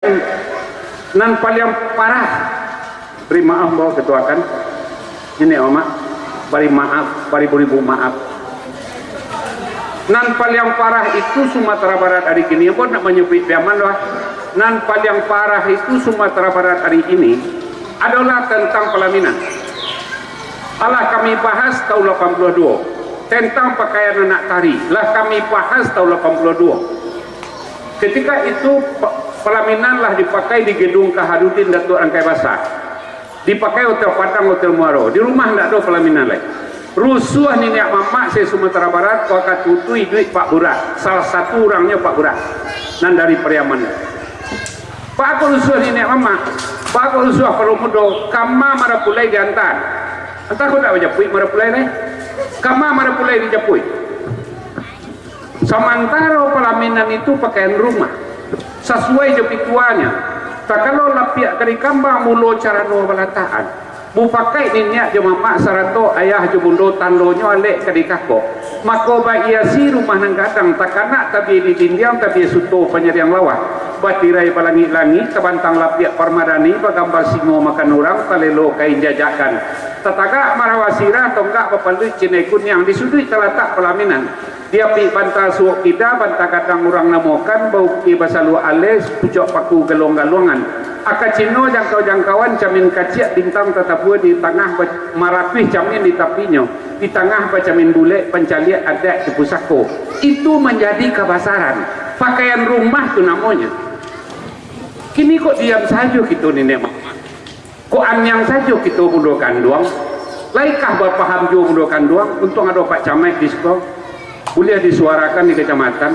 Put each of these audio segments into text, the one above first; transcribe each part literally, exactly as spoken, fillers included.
Nan paliang parah, bari maaf, ambo katuakan, niniak mamak, bari maaf, baribu-ribu maaf. Nan paliang parah itu Sumatera Barat ari kini, ambo ndak manyabuik Piaman doh. Nan paliang parah itu Sumatera Barat ari ini adolah tantang palaminan. Alah kami bahas taun lapan puluah duo, tantang pakaian anak tari, lah kami bahas taun lapan puluah duo. Ketika itu, pa-, palaminan lah dipakai di Gedung Kaharudin Datuak Rangkai Basa. Dipakai Hotel Padang, Hotel Muaro. Di rumah ndak ado palaminan lai. Rusuah niniak mamak se-Sumatera Barat, wakatu tu iduik Pak Burak. Salah satu urangnyo Pak Burak, nan dari Pariaman. Baa kok rusuah niniak mamak, baa kok rusuah palo mudo, kama marapulai diantaan. Antah kok ndak bajapuik marapulai lai. Kama marapulai dijapuik. Samantaro palaminan itu pakaian rumah, sasuai jo pituanyo. Takalo lapiak ka dikambang, mulo carano balatakan. Mupakaik niniak jo mamak sarato ayah jo bundo tandonyo alek ka dikakok. Mako baiasi rumah nan gadang, takanak tabia di dindiang, tabia suto panyariang lawah. Batirai balangik-langik, tabantang lapiak parmadani, bagambar singo makan urang, talelo kain jajakan. Tatagak marawa sirah, tonggak bapaluik cinai kuniang, di suduik talatak palaminan. Di apik banta suok kida, banta gadang urang namokan, baukia basaluak aleh, pucuak paku galuang-galuangan. Aka cino jangkau-jangkauan, camin kaciak, bintang tatabua di tangah, ba-, maratuih camin di tapinyo, di tangah bacamin bulek, pancaliak adat di pusako. Itu manjadi kabasaran. Pakaian rumah tu namonyo. Kini kok diam sajo kito niniak mamak? Kok aniang sajo kito bundo kanduang? Laikah bapaham juo bundo kanduang? Untuang ado Pak Camat di siko, buliah disuarakan di kacamatan.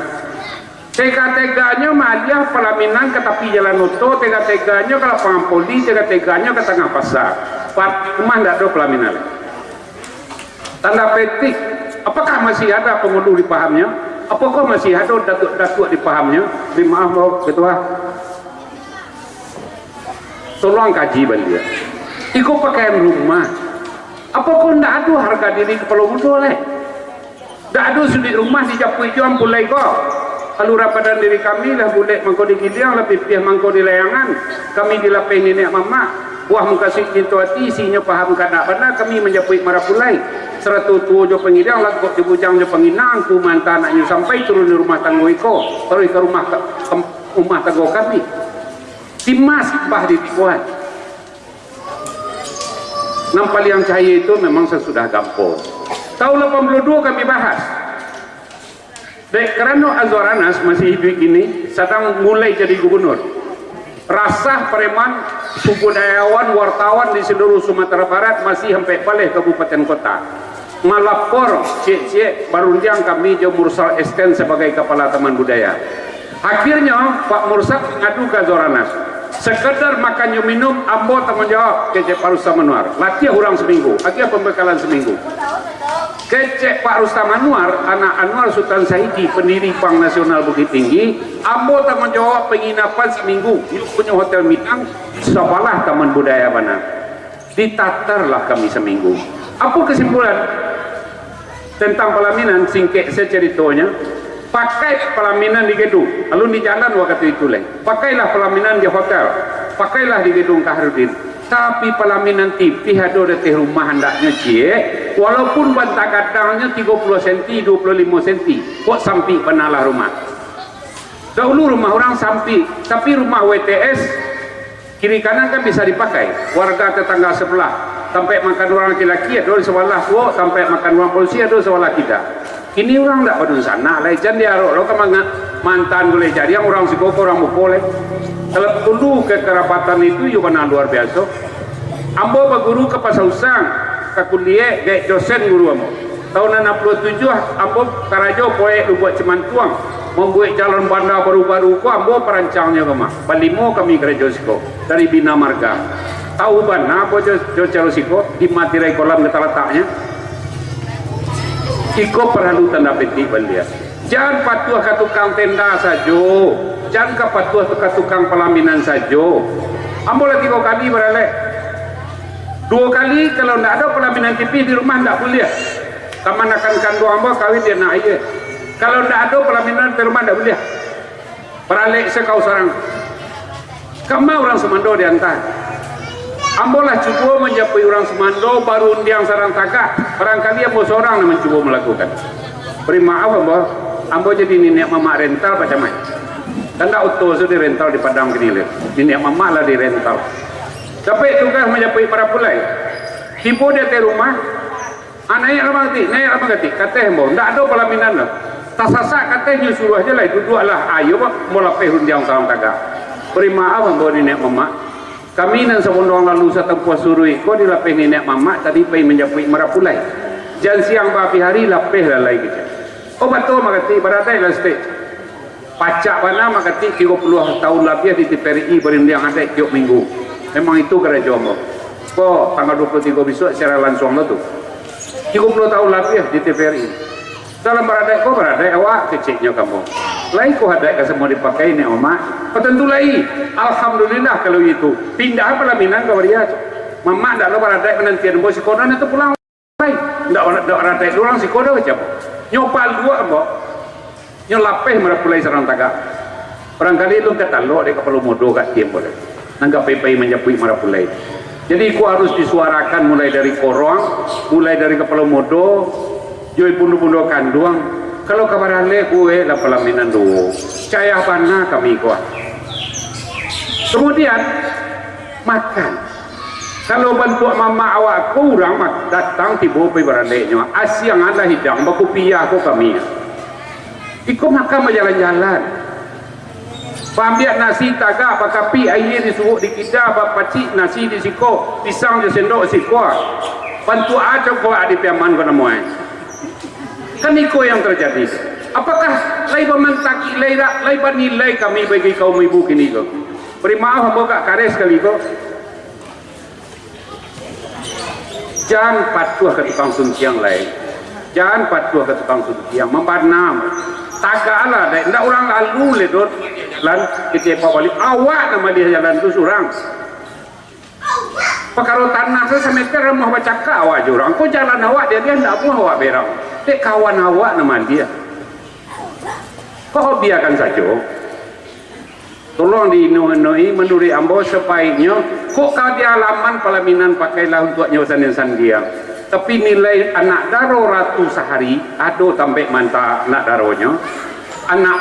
Tega-teganyo maaliah palaminan ka tapi jalan oto, tega-teganyo ka lapangan poli, tega-teganyo ka tangah pasa. Pat-, rumah ndak ado palaminan lai. Tanda petik, apakah masih ada pangulu di pahamnyo? Apakah masih ado datuak-datuak di pahamnyo? Bari maaf, Bapak Ketua. Tolong kaji baliak. Iko pakaian rumah. Apakah ndak ado harga diri kapalo mudo lai? Ndak ado suduik rumah dijapuik juo ampulai ko. Alura badan diri kami lah bulek mangko di giliang, lah pipiah mangko di layangan. Kami dilapeh niniak mamak. Buah mukasuik cinto ati, isinyo paham kandak bana, kami manjapuik marapulai. Sarato tuo jo pangiliang, lagok jo bujang jo panginang, ku manta anaknyo sampai turun di rumah tanggo iko, taruih ka rumah ta-, tem-, rumah tanggo kami. Timas bah ditibuan. Nan paliang cahia itu memang sasudah gampo. Taun lapan puluah duo kami bahas. Dek karano Azwar Anas masih iduik kini, sadang mulai jadi gubernur. Rasah pareman, subudayawan, wartawan di seluruh Sumatera Barat masih ampek baleh kabupaten kota. Malapor, ciek-ciek barundiang kami jo Mursal Esten sabagai kapala Taman Budaya. Akhirnyo, Pak Mursal mangadu ka Azwar Anas, "Sekedar makan jo minum, ambo tangguang jawab," kecek Pak Rustam Anwar. "Latiah urang saminggu, agiah pambekalan saminggu." Kecek Pak Rustam Anwar, anak Anwar Sutan Saidi, pendiri Bank Nasional Bukittinggi, "Ambo tangguang jawab panginapan saminggu, inyo punyo hotel Minang, sabalah Taman Budaya bana." Ditatarlah kami saminggu. Apo kasimpulan tentang palaminan? Singkek se caritonyo, pakai palaminan di gedung, alun di jalan wakatu itu lai. Pakailah palaminan di hotel, pakailah di gedung Kaharudin. Tapi palaminan tipih ado di ateh rumah andaknyo ciek, walaupun banta gadangnyo tigo puluah senti, duo puluah limo senti, kok sampik banalah rumah. Dahulu rumah urang sampik, tapi rumah W T S kiri kanan kan bisa dipakai. Warga tetangga sebelah, tampek makan urang laki-laki ado di sabalah suok, tampek makan urang padusi ado sabalah kida. Kini urang ndak badunsanak lai, jan diarok lo ka manga-, mantan gulai jariang urang siko ka urang muko lai. Kalau dulu kekerabatan itu iyo bana luar biaso. Ambo baguru ka Pasa Usang, ka kuliah, gaek dosen guru ambo. Taun anam puluah tujuah, ambo karajo proyek Lubuak Cimantuang, mambuek jalan banda baru-baru ko ambo parancangnyo ko mah. Balimo kami karajo siko, dari Bina Marga. Tahu bana ambo jo, jo caro siko, di Matirai Kolam ka talataknyo. Iko paralu tanda petik baliak. Jan patuah ka tukang tenda sajo, jan ka patuah ka tukang palaminan sajo. Ambo lah tigo kali baralek. Duo kali, kalau ndak ado palaminan tipih di rumah, ndak buliah. Kamanakan kanduang ambo kawin di anak aia. Kalau ndak ado palaminan di rumah, ndak buliah. Baralek se kau surang. Kama urang sumando di antah. Ambo lah cubo manjapuik urang sumando barundiang sarang tagak. Barangkali ambo sorang nan mancubo malakukan. Bari maaf ambo, ambo jadi niniak mamak rental Pak Camat. Kan ndak oto tu dirental di Padang kini lai. Niniak mamak lah dirental. Dapek tugas manjapuik marapulai. Tibo di ateh rumah, "Ah, naiaklah manggatik, naiaklah manggatik," kateh ambo. "Ndak ado palaminan doh. Tasasak," kateh, "nyo suruah je lai, duduaklah, ayo, ambo lapeh rundiang sarang tagak." Bari maaf ambo niniak mamak. Kami nan sabondong lalu satampuah suruik ko dilapeh niniak mamak tadi pai manjapuik marapulai. Jan siang baabih ari lapeh lah lai kecek. "Oh, batua manggatik, baradaiklah saketek." Pacak bana manggatik tigo puluah tahun labiah di T V R I barundiang adaik tiok minggu. Memang itu karajo ambo. Ko tanggal dua puluh tigo bisuak siaran lansuang lo tu. Tigo puluah tahun labiah di T V R I. "Dalam baradaik ko, baradaik awak," keceknyo ka ambo. "Lai ko adaik ka samo dipakai, niniak mamak?" "Oh, tantu lai. Alhamdulillah kalau itu. Pindah palaminan ka Waria." "Mamak ndak lo baradaik manantian ambo siko, nan tu pulang lai. Ndak, ndak baradaik urang siko doh," kecek ambo. Nyo paluak ambo. Nyo lapeh marapulai sarang tagak. Barangkali alun ka talok dek kapalo mudo ka ati ambo lai. Nan ka pai-pai manjapuik marapulai. Jadi, iko harus disuarakan mulai dari korong, mulai dari kapalo mudo, jo bundo-bundo kanduang. Kalau ka baralek, bueklah palaminan duo. Cayah bana kami ko. Kamudian, makan. Kalau bantuak mamak awak ko, urang ma-, datang tibo pai baraleknyo. Asiang alah hidang, bakupiah ko kami. Iko makan bajalan-jalan. Baambiak nasi tagak, bakapik aia disuruak di kida, bapacik nasi di siko, pisang jo sendok siko. Bantuak aco ko di Piaman ko namo ai. Kan iko yang terjadi. Apakah lai bamantak, lai ra-, lai banilai kami bagi kaum ibu kini ko? Bari maaf ambo agak kareh sakali ko. Jan patuah ka tukang suntiang lai. Jan patuah ka tukang suntiang. Mambana. Tagaklah, dek. Ndak urang lalu lai doh. Lan, kecek Pak Wali. Awak nan maliah jalan tu surang. Pakaro tanah tu sameter amuah bacakak awak jo urang. Ko jalan awak dialiah, ndak amuah awak berang. Dek kawan awak nan maliah. Ko biakan sajo. Tolong diinoi-inoi, manuruik ambo sabaiknyo, kok ka di alaman palaminan pakailah untuaknyo sandiang-sandiang. Tapi nilai anak daro Ratu Sahari, ado tampek manta anak daronyo, anak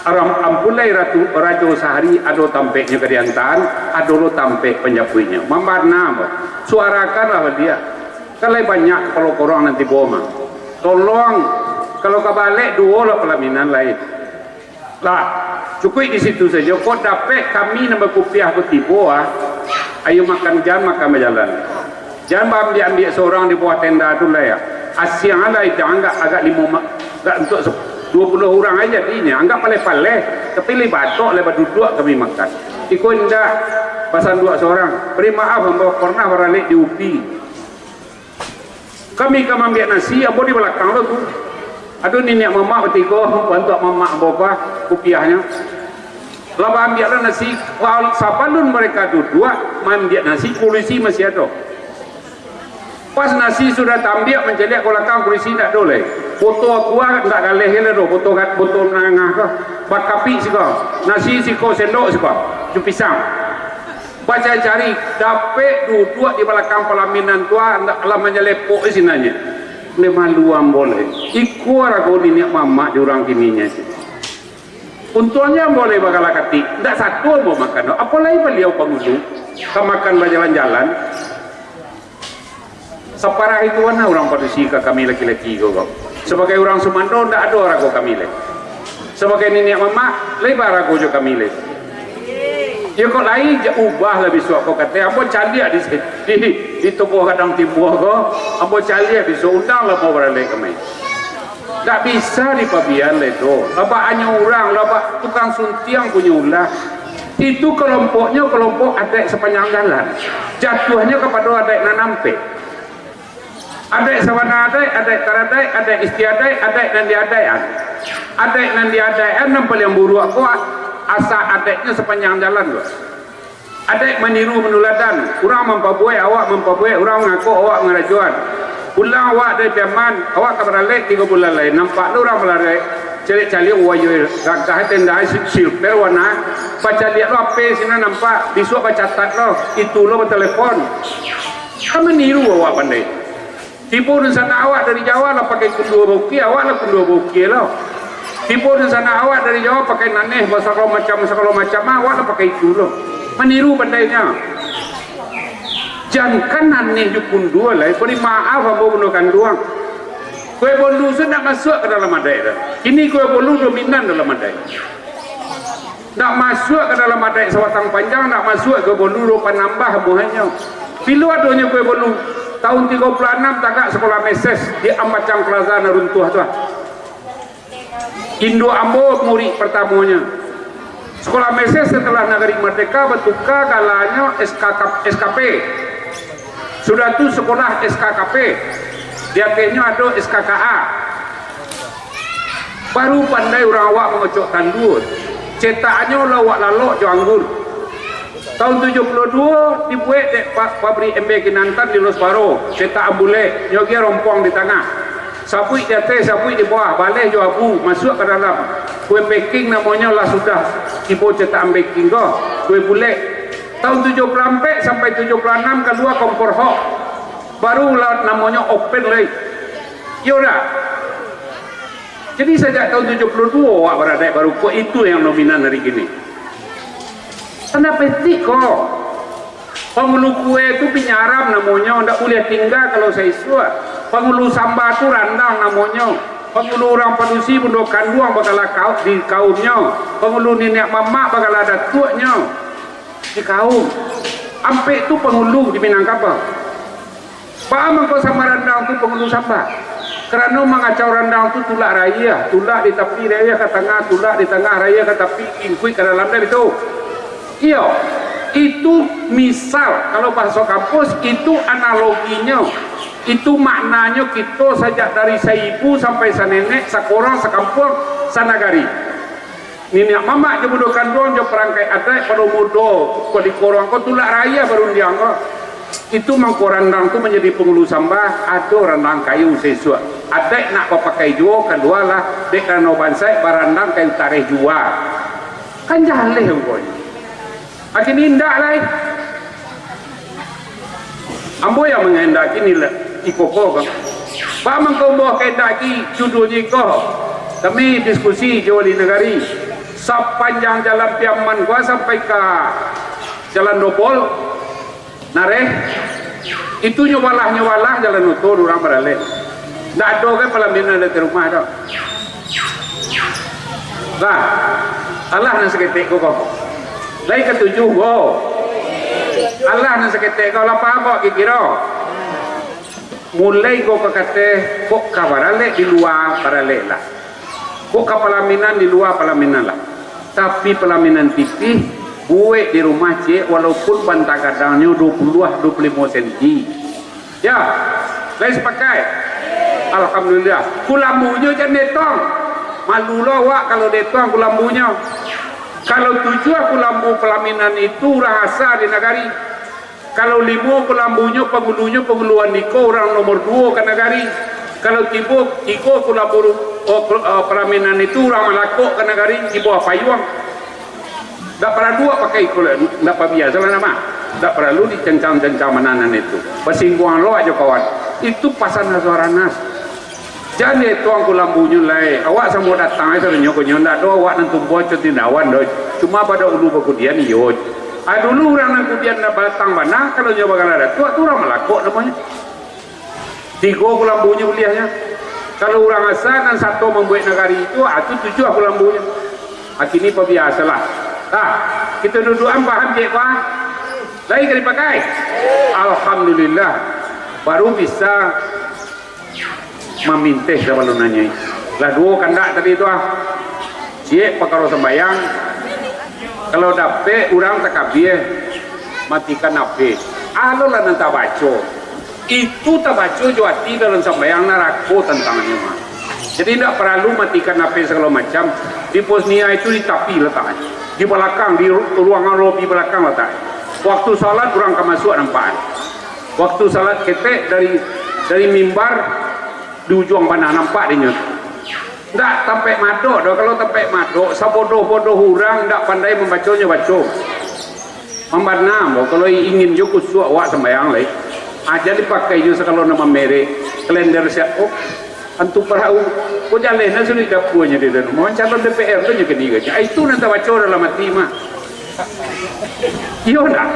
Ram-, Ampulai Ratu Rajo Sahari, ado tampeknyo ka diantaan, ado lo tampek panjapuiknyo. Mambana ambo, suarakanlah baliak. Kan lai banyak kapalo korong nan tibo mah. Tolong, kalau ka balek duo lah palaminan lai. Lah, cukuik di situ sajo. Kok dapek kami nan bakupiah ko tibo, ah. Ayo makan, jan makan bajalan. Jan baambiak-ambiak sorang di bawah tenda tu lai, ah. Asiang lah hidang agak, agak limo ma-, agak untuak se-, duo puluah urang aja jadinyo. Anggak paleh-paleh, tapi lai batok, lai baduduak kami makan. Iko indak, basanduak sorang. Bari maaf, ambo pernah baralek di Upi. Kami ka maambiak nasi, ambo di balakang lo tu. Ado niniak mamak batigo, bantuak mamak ambo ko, kupiahnyo. Lah baambiak lah nasi, wa-, sabalun mereka duduak, maambiak nasi, kurisi masih ado. Pas nasi sudah taambiak, mancaliak ka balakang, kurisi ndak ado lai. Poto kua ndak galeh lai doh, poto ga-, poto manangah ko. Bakapik siko, nasi siko, sendok siko, jo pisang. Bacari-cari, dapek duduak di balakang palaminan tu, ah, ndak lah manyalepok di sinanyo. Ndak malu ambo lai. Iko arago niniak mamak di urang kininyo. Untuangnyo ambo lai bagala katik, ndak sato ambo makan. Apo lai baliau pangulu, ka makan bajalan-jalan. Saparah itu bana urang padusi ka kami laki-laki ko, ko. Sabagai urang sumando, ndak ado arago kami lai. Sabagai niniak mamak, lai baarago jo kami lai. Iyo kok lai, ja-, ubahlah bisuak ko, kato ambo caliak di, di, di tubuah gadang timbua ko, ambo caliak bisuak, undanglah ambo baralek kamari. Ndak bisa dipabian lai doh. Lah bak anyo urang, lah bak tukang suntiang punyo ulah. Itu kelompoknyo kelompok adaik sapanjang jalan. Jatuahnyo kapado adaik nan ampek. Adaik sabana adaik, adaik taradaik, adaik istiadaik, adaik nan diadaikan. Adaik nan diadaikan nan paliang buruak ko, asa adaiknyo sapanjang jalan ko. Adaik maniru manuladan, urang mampabuek, awak mampabuek, urang mangakok, awak mangarajoan. Pulang awak dari Piaman, awak ka baralek tigo bulan lai, nampak lo urang baralek. Caliak-caliak, wah, iyo, gagah tenda, si-, silver warna. Pacaliak lo, ape sinan nampak, bisuak bacatat lo, itu lo batalepon. Kan maniru awak pandai. Tibo dunsanak awak dari Jawa lah pakai kundua baukia, awak lah kundua baukia lo. Tibo dunsanak awak dari Jawa pakai naneh, basagalo macam, sagalo macam, awak lah pakai itu lo. Maniru pandainyo. Jankan naneh jo kundua lai, bari maaf ambo bundo kanduang. Kue bolu tu ndak masuak ka dalam adaik tu. Kini kue bolu dominan dalam adaik. Ndak masuak ka dalam adaik sabatang panjang, ndak masuak kue bolu, do panambah buahnyo. Bilo adonyo kue bolu? Tahun tigo puluah anam tagak Sekolah Meses di Ambacang Plaza nan runtuah tu ah. Induak ambo murik partamonyo. Sekolah Meses setelah Nagari Merdeka batuka galanyo S K K, S K P. Sudah tu sekolah S K K P. Di atehnyo ado S K K A. Baru pandai urang awak mangocok tanduak. Cetakannyo lauak lalok jo anggur. Tahun tujuah puluah duo dibuek dek pa-, pabrik Embe Kinantan di Losparo, cetak ambulek, nyo agiah rompuang di tangah. Sabuik di ateh, sabuik di bawah, baleh jo abu, masuak ka dalam. Kue packing namonyo lah sudah tibo cetakan packing ko, kue bulek. Tahun tujuah puluah ampek sampai tujuah puluah anam kalua kompor hok. Baru lah namonyo open lai. Iyo dak? Jadi sajak tahun tujuah puluah duo awak baradaik baru ko, itu yang dominan hari kini. Tanda petik ko. Pangulu kue tu pinyaram namonyo, ndak buliah tingga kalau saisuak. Pangulu samba tu randang namonyo. Pangulu urang padusi bundo kanduang bagala kau-, di kaumnyo. Pangulu niniak mamak bagala datuaknyo di kaum. Ampek tu pangulu di Minangkabau. Baa mangko samba randang tu pangulu samba? Karano mangacau randang tu tulak rayah, tulak di tapi rayah ka tangah, tulak di tangah rayah ka tapi, ingkuik ka dalam, dah itu. Iyo, itu misal, kalau bahaso kampus, itu analoginyo, itu maknanyo kito sajak dari saibu sampai sanenek, sakorong, sakampuang, sanagari. Niniak mamak jo bundo kanduang jo parangkai adaik pado mudo ko di korong ko tulak rayah barundiang ko. Itu mangko randang tu manjadi pangulu samba, ado randang kayu saisuak. Adaik nak bapakai juo, kalualah, dek karano bansaik barandang kayu tareh juo. Kan jaleh ruponyo. Akhirnyo indak lai. Ambo yang mangandaki nilai iko ko, Bang. Baa mangko ambo kaandaki judulnyo iko. Kami diskusi jo wali nagari. Sapanjang jalan Piaman ko sampai ka Jalan Dobol, Nareh, itu nyo balah, nyo balah jalan oto, urang baralek. Ndak ado kan palaminan di rumah tu. Lah, alah nan saketek ko, ko. Lai katuju ko. Alah nan saketek ko, lah paham ko kiro-kiro. Mulai ko ka kateh, kok ka baralek di lua, baralek lah. Kok ka palaminan di lua, palaminan lah. Tapi palaminan tipih, buek di rumah ciek, walaupun banta gadangnyo duo puluah, duo puluah limo senti. Ya, lai sapakai. Alhamdulillah. Kulambunyo jan dietong. Malu lo awak kalau dietong kulambunyo. Kalau tujuah kulambu palaminan itu urang asa di nagari. Kalau limo kulambunyo, pangulunyo pangulu andiko, urang nomor duo ka nagari. Kalau tibo, tigo kulambu, oh, kul-, oh, palaminan itu urang malakok ka nagari, tibo apayuang. Ndak paralu awak pakai iko lai, ndak pabiasolah nama. Ndak paralu dicancang-cancang mananan itu. Basingguang lo ajo kawan. Itu pasan Hazarahnas. Jan dietong kulambunyo lai. Awak samo datang ai sadonyo ko nyo, ndak ado awak nan tumbuah co tindawan doh. Cuma pado ulu bakudian iyo. Ah, dulu urang nan kudian nan batang bana, kalau nyo bagala datuak tu urang malakok namonyo. Tigo kulambunyo buliahnyo. Kalau urang asa nan sato mambuek nagari itu, ah, tu tujuah kulambunyo. Ah, kini pabiasolah. Tah, kito duduak an paham ciek ko ah. Lai ka dipakai? Alhamdulillah. Baru bisa maminteh sabalun nanyoi. Lah duo kandak tadi tu ah. Ciek pakaro sambayang. Kalau dapek urang takabia, matikan H P. Alolah nan tabaco. Itu tabaco jo ati dalam sambayang narako tantangannyo mah. Jadi indak paralu matikan H P sagalo macam. Di pos nia itu di tapi lataknyo. Di balakang, di ru-, ruangan lobi balakang lataknyo. Waktu salat urang ka masuak nampak. Waktu salat ketek dari, dari mimbar di ujuang bana nampak dinyo. Ndak tampek madok doh. Kalau tampek madok, sabodoh-bodoh urang ndak pandai mambaco, nyo baco. Mambana ambo, kalau ingin jo kusuak awak sambayang lai. Aja dipakai jo sagalo nan mamerek, kalender siap, oh, antu parahu, ko jaleh nan sudah dapuanyo di dalam. Mawan calon D P R tu nyo kini gaji. Ah, itu nan tabaco dalam ati mah. Iyo ndak?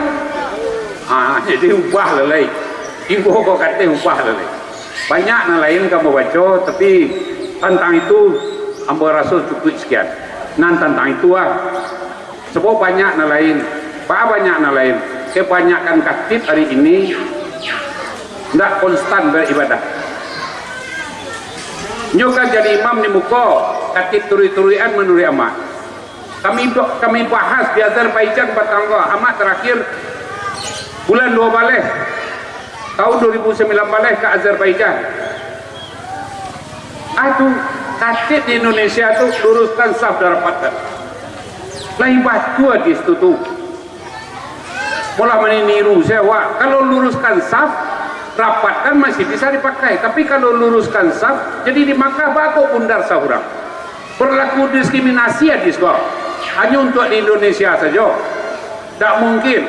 Ah, jadi ubah lah lai. Ibo ko kateh ubah lah lai. Banyak nan lain ka ambo baco, tapi tantang itu ambo raso cukuik sakian. Nan tantang itu ah. Sabab banyak nan lain. Ba banyak nan lain. Kebanyakan katib hari ini ndak konstan baribadah. Nyo kan jadi imam di muko, katib turuik-turuikan manuruik amak. Kami, kami bahas di Azerbaijan patang ko, amak tarakhir bulan dua baleh, tahun dua ribu sambilan baleh ka Azerbaijan. Aduh, katik di Indonesia tu luruskan saf dan rapatkan. Lai batua di situ tu. Molah maniniru sajo awak. Kalau luruskan saf, rapatkan masih bisa dipakai. Tapi kalau luruskan saf, jadi di Makkah bago bundar saf urang. Berlaku diskriminasi hadis ko. Hanyo untuak di Indonesia sajo. Ndak mungkin.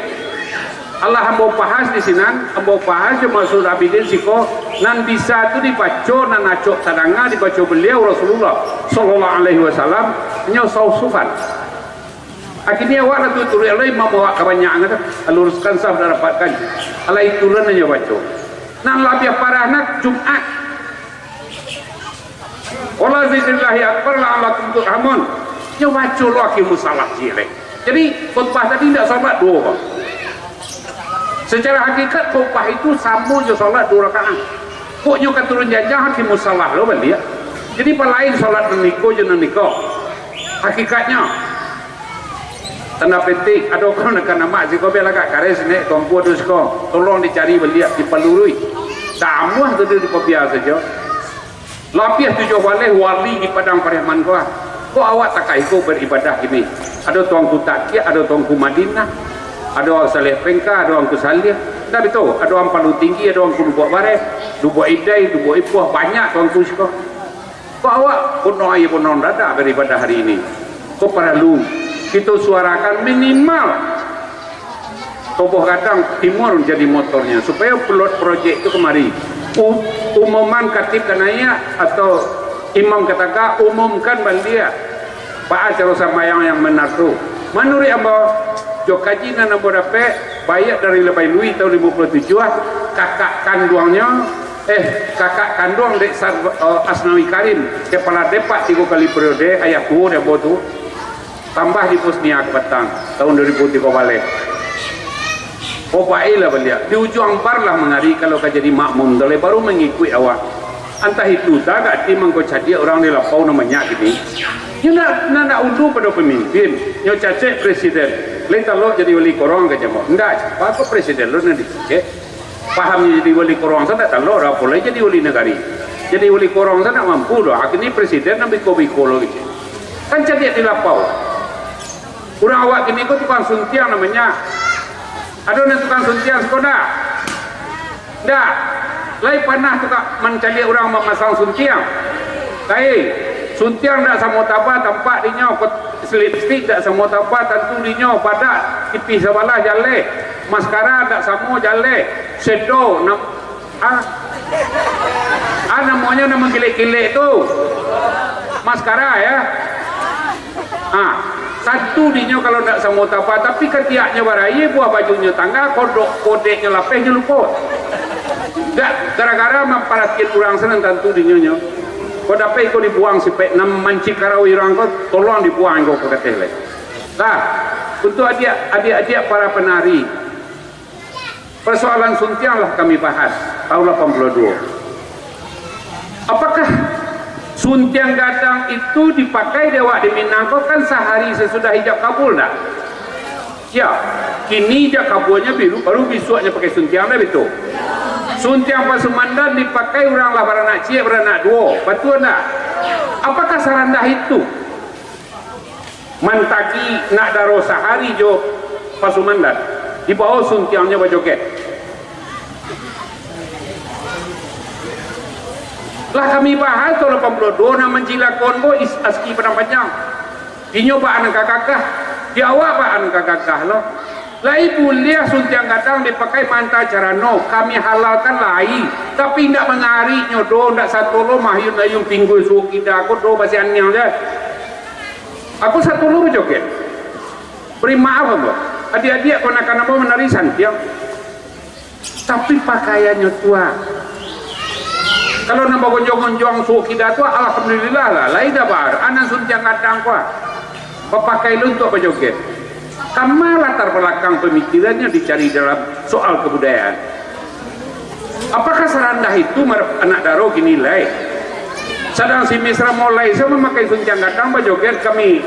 Alah ambo bahas di sinan, ambo bahas jo Mansur Abidin siko, nan bisa tu dibaco, nan acok tadanga dibaco baliau Rasulullah sallallahu alaihi wasallam, nyo sauf-sufan. Akhirnyo awak lah tuturuik, alah imam awak kabanyakan tu, luruskan saf dan rapatkan. Alah itu lah nyo baco. Nan labiah parah nak Jumaat. Qala zikrullahi akbar la'allakum turhamun. Nyo baco lo aki musalah ciek lai. Jadi khutbah tadi ndak salat duo, Pak. Secara hakikat khutbah itu samo jo salat duo rakaat. Kok nyo ka turun janjang aki musalah lo baliak. Jadi balain salat nan niko jo nan niko. Hakikatnyo, tanda petik, ado kamanakan amak siko, bialah agak kareh sinek, tuangku ado siko, tolong dicari baliak, dipalurui. Tamuah tu dipabia sajo. Labiah tujuah baleh wali di Padang Pariaman ko ah. Kok awak takah iko baribadah kini? Ado tuangku Takiak, ado tuangku Madinah, ado Saleh Pengka, ado Angku Saleh. Ndak betul? Ado Ampalu Tinggi, ado Angku Lubuak Bareh, Lubuak Idai, Lubuak Ipuah, banyak tuangku siko. Kok awak bunuh aia bunuh dadak baribadah hari ini? Kok paralu kito suarakan minimal Toboh Gadang Timur jadi motornyo, supayo pilot projek tu kamari. U-, umuman katib ka naiak atau imam ka tagak, umumkan baliak baa caro sambayang yang benar tu. Manuruik ambo, jo kaji nan ambo dapek, baiak dari Labai Lui tahun limo puluah tujuah, kakak kanduangnyo, eh, kakak kanduang dek Sar-, eh, Asnawi Karim, kepala Depak tigo kali periode, ayah tuo di ambo tu, tambah di Bosnia ka patang, tahun dua ribu tigo baleh. Obai lah baliak. Di ujuang bar lah mangari, kalau ka jadi makmum, tu lai baru mangikuik awak. Antah itu tagak ti mangko cadiak urang di lapau nan banyak kini. Nyo nak, nak, nak unduang pado pamimpin, nyo cacek presiden. Lai talok jadi wali korong ka jamo. Ndak, apa presiden lo nan dicacek? Pahamnyo jadi wali korong sanak talok, apo lai jadi wali nagari. Jadi wali korong sanak mampu doh. Akhirnyo presiden nan biko-biko lo gitu. Kan cadiak di lapau. Urang awak kini ko tukang suntiang namonyo. Ado nan tukang suntiang siko ndak? Ndak. Lai panah tukang mancaliak urang mamasang suntiang? Lai, suntiang ndak samo taba tampak dinyo, kot-, lipstik ndak samo taba tantu dinyo, badak tipih sabalah jaleh, maskara ndak samo jaleh, sedo, nam-, Ah. Ah, namonyo nan mangkilek-kilek tu. Maskara, ya. Ah, tantu dinyo kalau ndak samo taba, tapi katiaknyo baraia, buah bajunyo tangga, kodok, kodeknyo lapeh, nyo lupo. Ndak, gara-gara mamparatian urang sanan tantu dinyo nyo. Kok dapek iko dibuang sipek nan mancikarai urang ko, tolong dibuang iko ka kateh lai. Lah, untuk adiak, adiak-adiak para penari, persoalan suntiang lah kami bahas tahun lapan puluh dua. Apakah suntiang gadang itu dipakai di awak di Minang ko kan sahari sasudah ijab kabul, ndak? Ya, kini ijab kabulnyo biru, baru bisuaknyo pakai suntiang, ndak betul? Suntiang pasumandan dipakai urang lah baranak ciek, baranak duo, batua ndak? Apakah sarandah itu? Mantagi nak daro sahari jo pasumandan, dibao suntiangnyo bajoget. Lah kami bahas tu lapan puluah duo nan mancilakon ko is-, Aski Padang Panjang. Inyo baa nan ka gagah, di awak baa nan ka gagah lo. Lai buliah suntiang gadang dipakai maanta carano, kami halalkan lai, tapi indak mangariknyo doh, indak sato lo mah ayun-ayun pinggul suok kida ko doh, basianiang je. Aku sato lo bajoget. Bari maaf ambo, adiak-adiak kamanakan ambo manari santiang. Tapi pakaiannyo tu ah. Kalau nan bagonjong-gonjong suok kida tu, alhamdulillah lah, lai dabar, anan suntiang gadang ko ah. Bapakai lo untuak bajoget. Kama latar balakang pamikirannyo dicari dalam soal kabudayaan. Apakah sarandah itu mar-, anak daro kini lai? Sadang si Misra mulai sajo mamakai suntiang gadang bajoget kami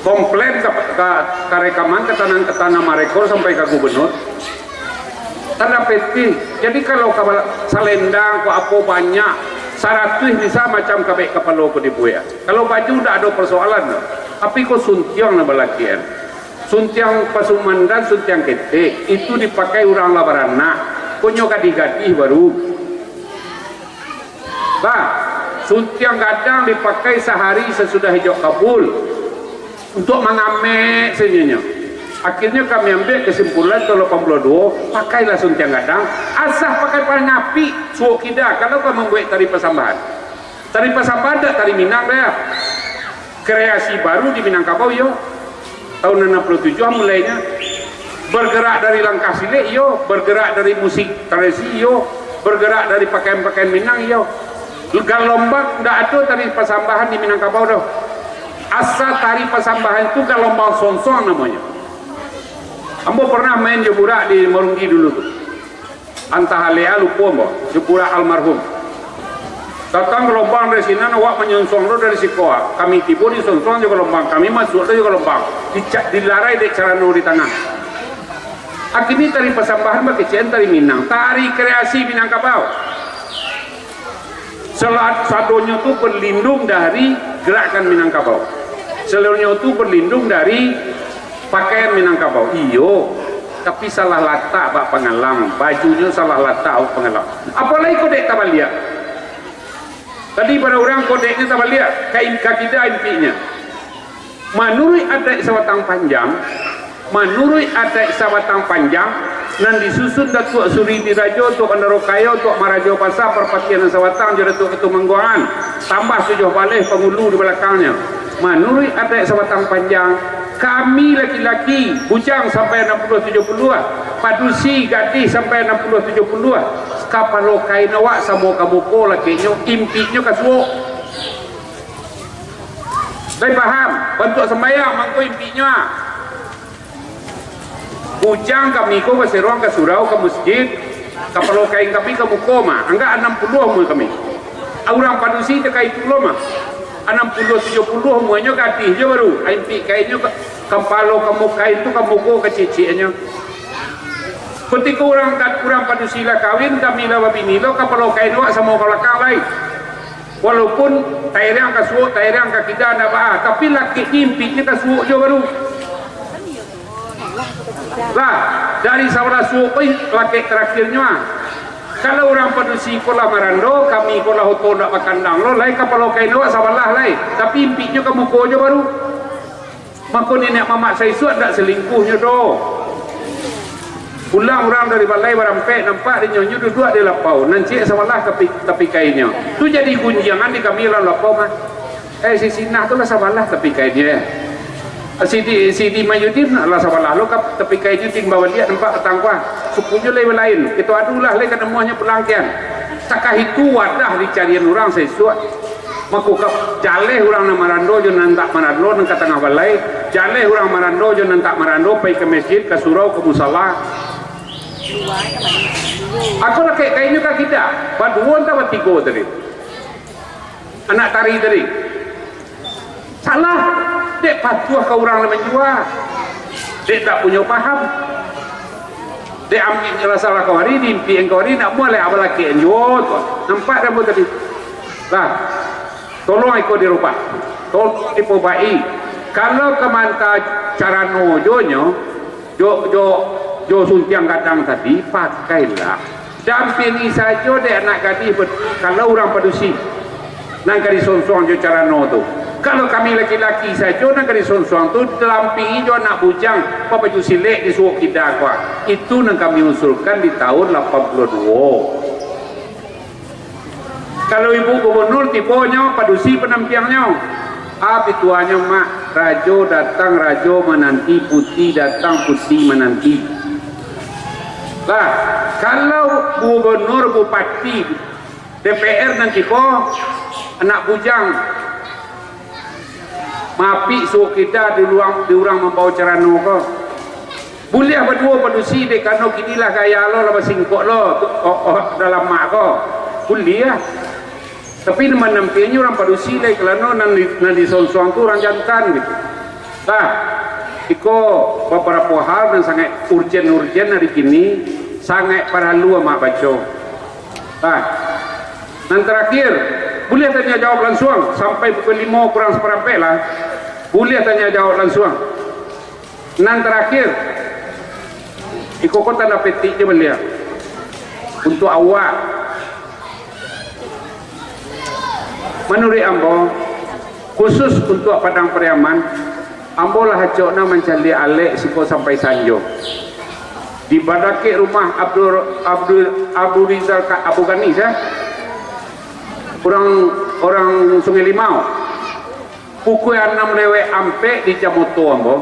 komplain ka, ka, ka rekaman, ka tanang, ka tanang marekor sampai ka gubernur. Tanda petik. Jadi kalau ka bala-, salendang ko apo banyak, saratuih bisa macam kabek kapalo ko dibuek. Kalau baju ndak ado persoalan doh. Tapi ko suntiang nan balakian. Suntiang pasumandan, suntiang ketek, itu dipakai urang lah baranak. Ko nyo gadih-gadih baru. Bah, suntiang gadang dipakai sahari sasudah ijab kabul, untuak mangamek sajonyo. Akhirnyo kami ambiak kasimpulan tahun lapan puluah duo, pakailah suntiang gadang, asa pakai pangapik suok kida, kalau ka mambuek tari pasambahan. Tari pasambahan dak tari Minang doh. Kreasi baru di Minangkabau, iyo. Tahun anam puluah tujuah mulainyo. Bergerak dari langkah silek, iyo. Bergerak dari musik tradisi, iyo. Bergerak dari pakaian-pakaian Minang, iyo. Galombang, ndak ado tari pasambahan di Minangkabau doh. Asa tari pasambahan tu galombang sonsuang namonyo. Ambo pernah main jo burak di Marunggi dulu tu. Antah aleh a, lupo ambo, jo burak almarhum. Datang galombang dari sinan, awak manyonsuang lo dari siko a. Kami tibo disonsuang jo galombang, kami masuak lo jo galombang. Dica-, dilarai dek carano di tangah. Akhirnyo tari pasambahan bakecekan tari Minang, tari kreasi Minangkabau. Sela-, sadonyo tu berlindung dari gerakan Minangkabau. Sadonyo tu berlindung dari pakaian Minangkabau. Iyo, tapi salah latak bak pangalang. Bajunyo salah latak bak pangalang. Apo lai kodek tabaliak? Tadi bara urang kodeknyo tabaliak, ka, ka kida impiknyo. Manuruik adaik Sabatang Panjang, manuruik adaik Sabatang Panjang, nan disusun Datuak Suri Dirajo, Tuak Bandaro Kayo, Tuak Marajo Basa, Parpatiah nan Sabatang, jo Datuak Katumangguangan, tambah tujuah baleh pangulu di balakangnyo. Manuruik adaik Sabatang Panjang, kami laki-laki, bujang sampai anam puluah tujuah puluah, padusi gadih sampai anam puluah tujuah puluah, kapalo kain awak samo ka muko lakeknyo, impiknyo ka suok. Lai paham? Bantuak sambayang mangko impiknyo, ah. Bujang kami ko baseruang ka surau, ka masjid, kapalo kain kami ka muko mah. Anggak anam puluah umua kami. Urang padusi takah itu lo mah. Anam puluah, tujuah puluah umuanyo gadih jo baru. Impik kainnyo ka, kapalo ka mu-, kain tu ka muko ka ciciknyo. Kutiko urang ka-, urang padusi lah kawin, kami lah babini lo, kapalo kain awak samo ka balakang lai. Walaupun tairiang ka suok, tairiang ka kida, ndak baa, tapi lakeknyo impiknyo ka suok jo baru. Lah, dari sabalah suok ko lakek tarakhirnyo, ah. Kalau urang padusi ko lah marando, kami ko lah oto ndak bakandang lo, lai kapalo kain awak sabalah lai, tapi impiknyo ka muko jo baru. Mako niniak mamak saisuak ndak salingkuhnyo doh. Pulang urang dari balai barampek, nampak dinyo nyo duduak di lapau, nan ciek sabalah tapi, tapi kainnyo. Tu jadi gunjiangan di kami dalam lapau mah. Eh, si Sinah tu lah sabalah tapi kainnyo, eh. Si Di, si Di Mayudin lah sabalah lo ka-, tapi kainnyo, ting babaliak nampak patang ko ah. Sukunyo lai balain. Kito adulah lai ka namuahnyo pulang kian. Takah itu wadah dicarian urang saisuak. Mako ka jaleh urang nan marando jo nan tak marando nan ka tangah balai, jaleh urang marando jo nan tak marando pai ka masjid, ka surau, ka musala. Ako lakek kainnyo ka kida, baduo antah batigo tadi. Anak tari tadi. Salah, dek patuah ka urang nan manjua. Dek tak punyo paham. Dek ambiak nyo lah salah kawari, diimpiak kawari, nak buliah apo laki nyo tu. Nampak dah buah tadi? Lah, tolong iko dirubah. Tolong dipobaiki. Kalau ka manta carano jo nyo, jo, jo, jo suntiang gadang tadi, pakailah. Dampingi sajo dek anak gadih, kalau urang padusi nan ka disonsuang jo carano tu. Kalau kami laki-laki sajo nan ka disonsuang tu, dampingi jo anak bujang babaju silek di Suok Kida ko. Itu nan kami usulkan di tahun lapan puluah duo. Kalau Ibu Gubernur tibonyo, padusi panampiangnyo. Api tuanyo, Mak, rajo datang, rajo mananti, puti datang, puti mananti. Lah, kalau gubernur, bupati, D P R nan tibo, anak bujang, maapik Suok Kida di urang, di urang mambao carano ko. Buliah baduo padusi, dek karano kini lah gaya lo, lah basingkok lo, oh, oh, dalam mak ko. Buliah. Tapi nan manampiangnyo urang padusi lai, karano nan di, nan disonsuang tu urang jantan gitu. Lah, iko babarapo hal nan sangaik urgen-urgen ari kini, sangaik paralu amak baco. Lah, nan tarakhir, buliah tanya jawab lansuang, sampai pukul limo kurang saparampek lah. Buliah tanya jawab lansuang. Nan tarakhir, iko ko tanda petik jo baliak. Untuak awak, manuruik ambo, khusus untuak Padang Pariaman, ambo lah acok nan mancaliak alek siko sampai sanjo. Di badakek rumah Abdul, Abdul, Abdul Rizal Ka-, Abu Gani, sah? Urang, urang Sungai Limau. Pukua anam lewek ampek di jam oto ambo.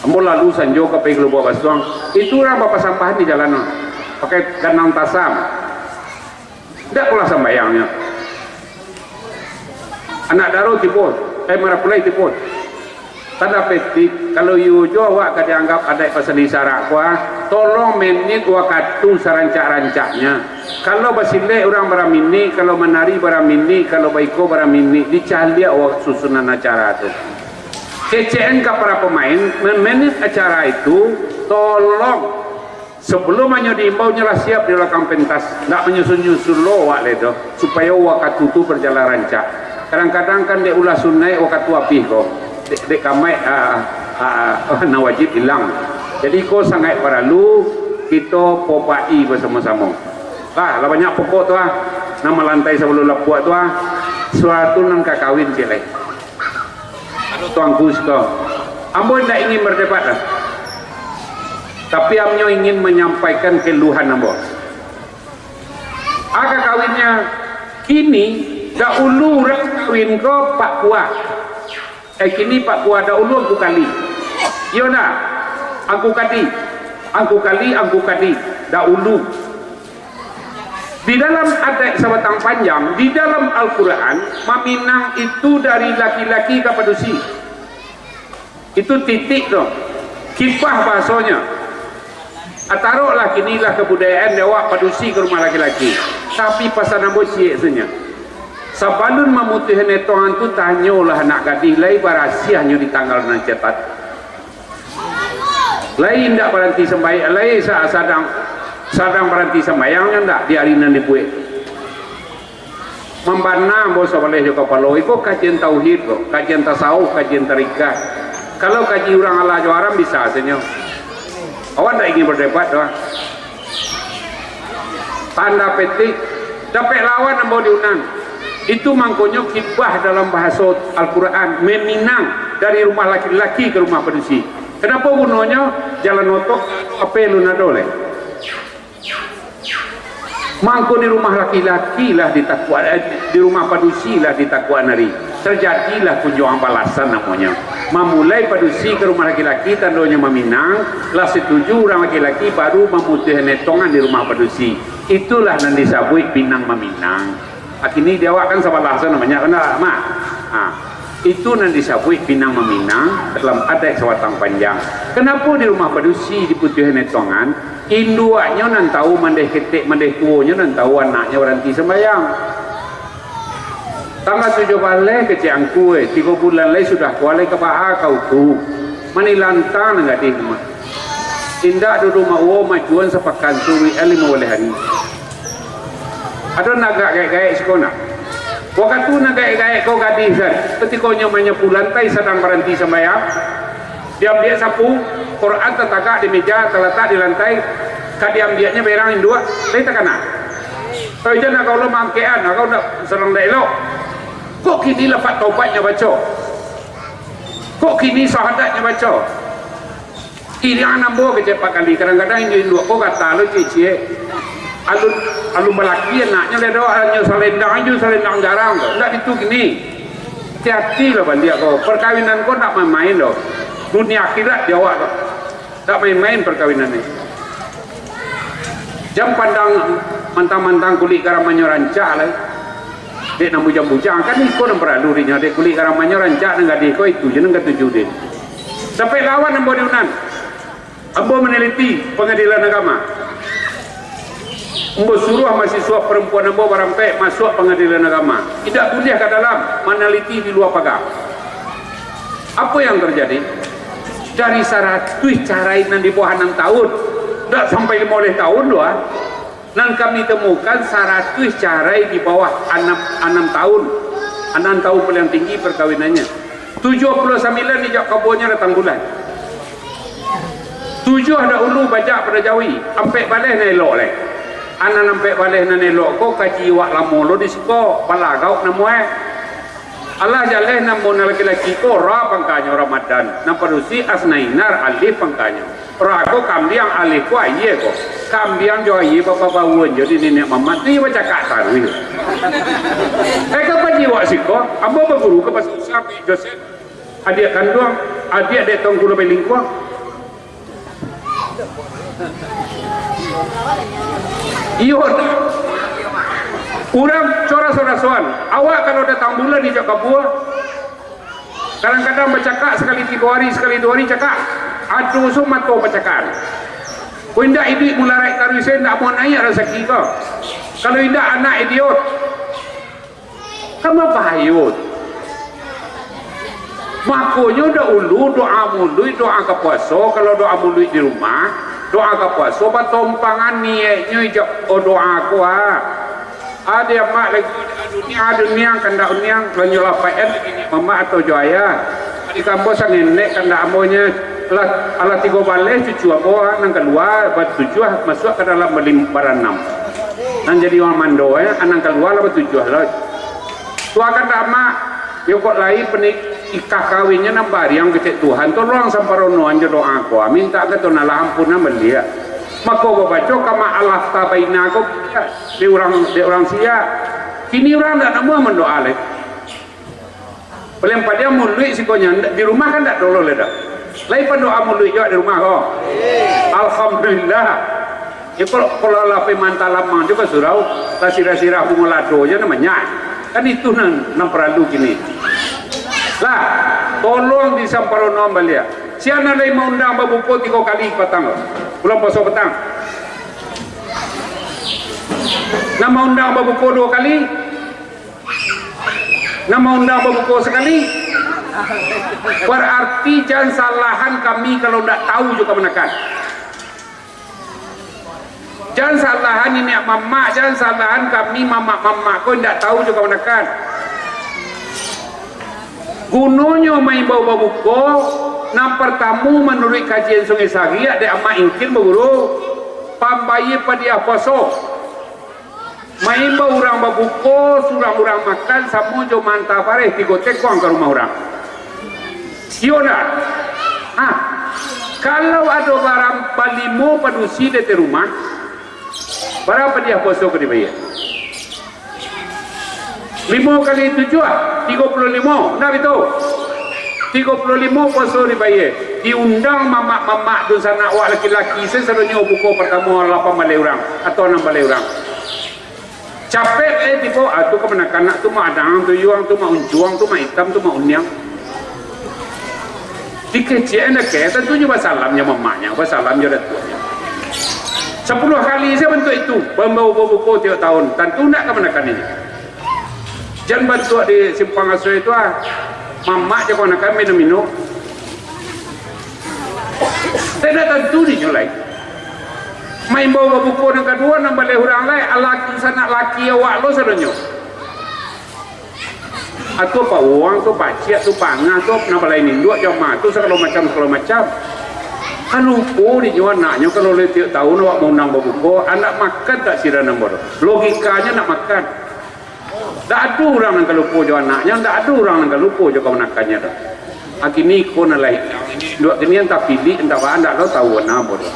Ambo lalu sanjo ka pai ka Lubuak Basuang. Itu urang bapasambahan di jalan tu. Pakai ganang tasam. Indak pulo sambayangnyo. Anak daro tibo, eh, marapulai tibo. Tanda petik, kalau iyo jo awak ka dianggap adaik pasandi sarak ko, ah, tolong menit wakatu sarancak-rancaknya. Kalau basilek urang bara minik, kalau manari bara minik, kalau baiko bara minik, dicaliak awak susunan acara tu. Kecekkan ka para pamain, memenit acara itu, tolong Sabalum anyo diimbau, nyo lah siap di balakang pentas. Ndak manyusun-nyusun lo awak lai doh, supayo wakatu tu barjalan rancak. Kadang-kadang kan dek ulah sunaik wakatu abih ko. Dek, dek kamaik, ah, ah, ah, nan wajib ilang. Jadi ko sangaik paralu kito pobai basamo-samo. Lah, lah banyak pokok tu ah. Nan malantai sabalum lapuak tu ah. Suatu nan ka kawin ciek lai. Anu Tuanku siko, ambo indak ingin berdebat lah. Tapi ambo ingin manyampaikan keluhan ambo. Aka kawinnyo kini, dahulu urang kawin ko Pak Kua. Eh, kini Pak Kua, dahulu Angku Kali. Iyo ndak? Angku Kadi. Angku Kali, Angku Kadi. Dahulu. Di dalam adaik sabatang panjang, di dalam Al-Quran, maminang itu dari laki-laki ka padusi. Itu titik tu. Kipah bahasonyo. Ataroklah kini lah kabudayaan di awak padusi ka rumah laki-laki. Tapi pasan ambo ciek sajo. Sabalun mamutuihan etongan tu, tanyolah anak gadih lai barasiahnyo di tanggal nan catat. Lai indak baranti sambayang, lai sa-, sadang, sadang baranti sambayang nyo ndak di ari nan dibuek. Mambana ambo sabaleh jo kapalo, iko kajian tauhid ko, kajian tasawuf, kajian tarikah. Kalau kaji urang alah jo aram bisa sajo. Awak ndak ingin berdebat doh. Tanda petik, dapek lawan ambo diundang. Itu mangkonyo kibah dalam bahaso Al-Quran, meminang dari rumah laki-laki ka rumah padusi. Kanapo gunonyo? Jalan oto, apo nan ado lai? Mangko di rumah laki-laki lah ditakuak, eh, di rumah padusi lah ditakuak nari. Terjadilah kunjuangan balasan namonyo. Mamulai padusi ka rumah laki-laki, tandonyo maminang, lah satuju urang laki-laki, baru mamutuihan etongan di rumah padusi. Itulah nan disabuik pinang maminang. Kini di awak kan sabalah tu namonyo, kan ndak, Mak? Ha. Itu nan disabuik pinang maminang dalam adaik sabatang panjang. Kanapo di rumah padusi diputuihan etongan? Induaknyo nan tahu, mandeh ketek, mandeh tuonyo nan tahu anaknyo baranti sambayang. Tanggal tujuah baleh kecek angku, eh, tigo bulan lai sudah ko lai ka baa kau tu. Manilantang nan gadih tu mah. Indak duduak mauwo majuan sapakan tu, wi, eh, limo baleh ari. Ado nan agak gaek-gaek siko nak. Wakatu nan gaek-gaek ko gadih san, katikonyo manyapu lantai sadang baranti sambayang, diambiak sapu, Quran tatagak di meja, talatak di lantai, Ka diambiaknyo berang induak, lai takana. Kalau ijan nak kau lo mangkean, kau nak sadang dak elok. Kok kini lafaz taubatnyo baco? Kok kini syahadatnyo baco? Iriang ambo kecek Pak Kali, kadang-kadang inyo induak ko gata lo ciek-ciek. Alun, alun balaki anaknyo lai do, anyo salendang aju, salendang jarang tu. Ndak itu kini. Hati-hati lo baliak ko. Perkawinan ko ndak main-main do. Dunia akhirat di awak tu. Ndak main-main perkawinan ni. Jan pandang mantang-mantang kulik garamannyo rancak lai. Dek nan bujang-bujang, kan iko nan paralu dinyo, dek kulik garamannyo rancak nan gadih ko, itu je nan katuju dek. Sampai lawan ambo di Unan. Ambo manaliti Pangadilan Agama. Ambo suruah mahasiswa parampuan ambo barampek masuak Pangadilan Agama. Indak buliah ka dalam, manaliti di lua paga. Apo yang tarjadi? Dari saratuih carai nan di bawah anam taun, ndak sampai limo baleh taun doh, ah. Nan kami temukan saratuih carai di bawah anam, anam taun. Anam taun paliang tinggi parkawinannyo. Tujuah puluah sambilan ijab kabulnyo datang bulan. Tujuah dahulu bajak pado jawi, ampek baleh nan elok lai. Anan ampek baleh nan elok ko kaji awak lamo lo di siko, balagauk namuah. Alah jaleh namo nan laki-laki ko Ra pangkanyo Ramadan, nan padusi Asnainar Alif pangkanyo. Ra ko kambiang, Alif ko ayie ko. Kambiang jo ayie bapabauan jo di niniak mamak tu, iyo bacakak taruih. Eh, kapan di awak siko? Ambo baguru ka Pasar Usah, Joseph. Adiak kanduang, adiak dek Tuangku Labai Lingkuang. Iyo, urang coraso-rasoan. Awak kalau datang bulan ijab kabua, kadang-kadang bacakak sakali tigo hari, sakali duo hari cakak. Ado so mato bacakaan. Kok indak iduik mularaik taruih, se indak mau naiak rasaki ko. Kalau indak anak idiot. Kan babahayo. Makonyo dahulu doa muluik, doa ka puaso. Kalau doa muluik di rumah, doa ka puaso batompangan niaiknyo ijab, oh, doa ko, ah. Ado amak lagi dunia, dunia kandak uniang, lanyo lapaik-an lagi ni mamak atau jo ayah. Di kampo sangenek kandak ambo nyo, alah, alah tigo baleh cucu ambo, ah, nan kalua, batujuah masuak ka dalam balim-, baranam. Nan jadi urang mando, eh, nan kalua lah batujuah lah. Tuakan dek amak, yo kok lai penik-, ikah kawinnyo nan bariang kecek Tuhan, tolong samparonoan jo doa ko, mintak ka Tuhan Allah ampunan baliak. Mako babaco kama alaf tabaina ko, dek urang, dek urang siak. Kini urang ndak namuah mandoa lai. Paliang padiang muluik sikonyo, ndak, di rumah kan ndak dolo lai dah. Lai pandoa muluik juo di rumah ko. Alhamdulillah. Ya, kalau, kalau lah pai manta lamang juo ka surau, lah sirah-sirah bungo lado juo namonyo. Kan itu nan, nan paralu kini. Lah, tolong disamparonoan baliak. Sia nan lai maundang babuko tigo kali patang, bulan puaso patang. Nan maundang babuko duo kali, Nan maundang babuko sakali, bararti jan salahan kami kalau ndak tahu jo kamanakan. Jan salahan niniak mamak, jan salahan kami mamak-mamak ko ndak tahu jo kamanakan. Gunonyo maimbau babuko, nan partamo manuruik kajian Sungai Sariak dek Amak Ingkin baguru, pambayia padiah puaso. Maimbau urang babuko, surang urang makan, samo jo maanta fareh tigo tekuang ka rumah urang. Iyo ndak? Ha, kalau ado barang balimo padusi di ateh rumah, bara padiah puaso ka dibayia? Limo kali tujuah, tigo puluah limo, ndak bitu? Tigo puluah limo puaso dibayia. Diundang mamak-mamak dunsanak awak laki-laki, sasadonyo buko partamo lapan baleh urang atau anam baleh urang. Capek, eh, tibo, ah, tu kamanakan, tu Mak Adang, tu Yuang, tu Mak Uncuang, tu Mak Itam, tu Mak Uniang. Dikecek-an dakek, tantunyo basalam jo mamaknyo, basalam jo datuaknyo. Sapuluah kali sajo bantuak itu, mambao babuko tiok taun, tantu ndak kamanakan inyo. Jan bantuak di Simpang Asuih tu, ah, mamak jo kamanakan minum-minum. Indak tantu dinyo lai. Maimbau babuko nan kaduo, nan baleh urang lai, alaki sanak laki awak lo sadonyo. Atau pauang, atau paciak, atau pangah, atau nan balain induak, jamaah tu sagalo macam, sagalo macam. Kan lupo dinyo anaknyo, kalau lah tiok taun awak maundang babuko, andak makan tak sira nan bodoh. Logikanyo nak makan. Ndak ado urang nan ka lupo jo anaknyo, ndak ado urang nan ka lupo jo kamanakannyo doh. Akini iko nan lah hidang, induak kini antah pilik, antah baa, ndak lo tau bana bodoh.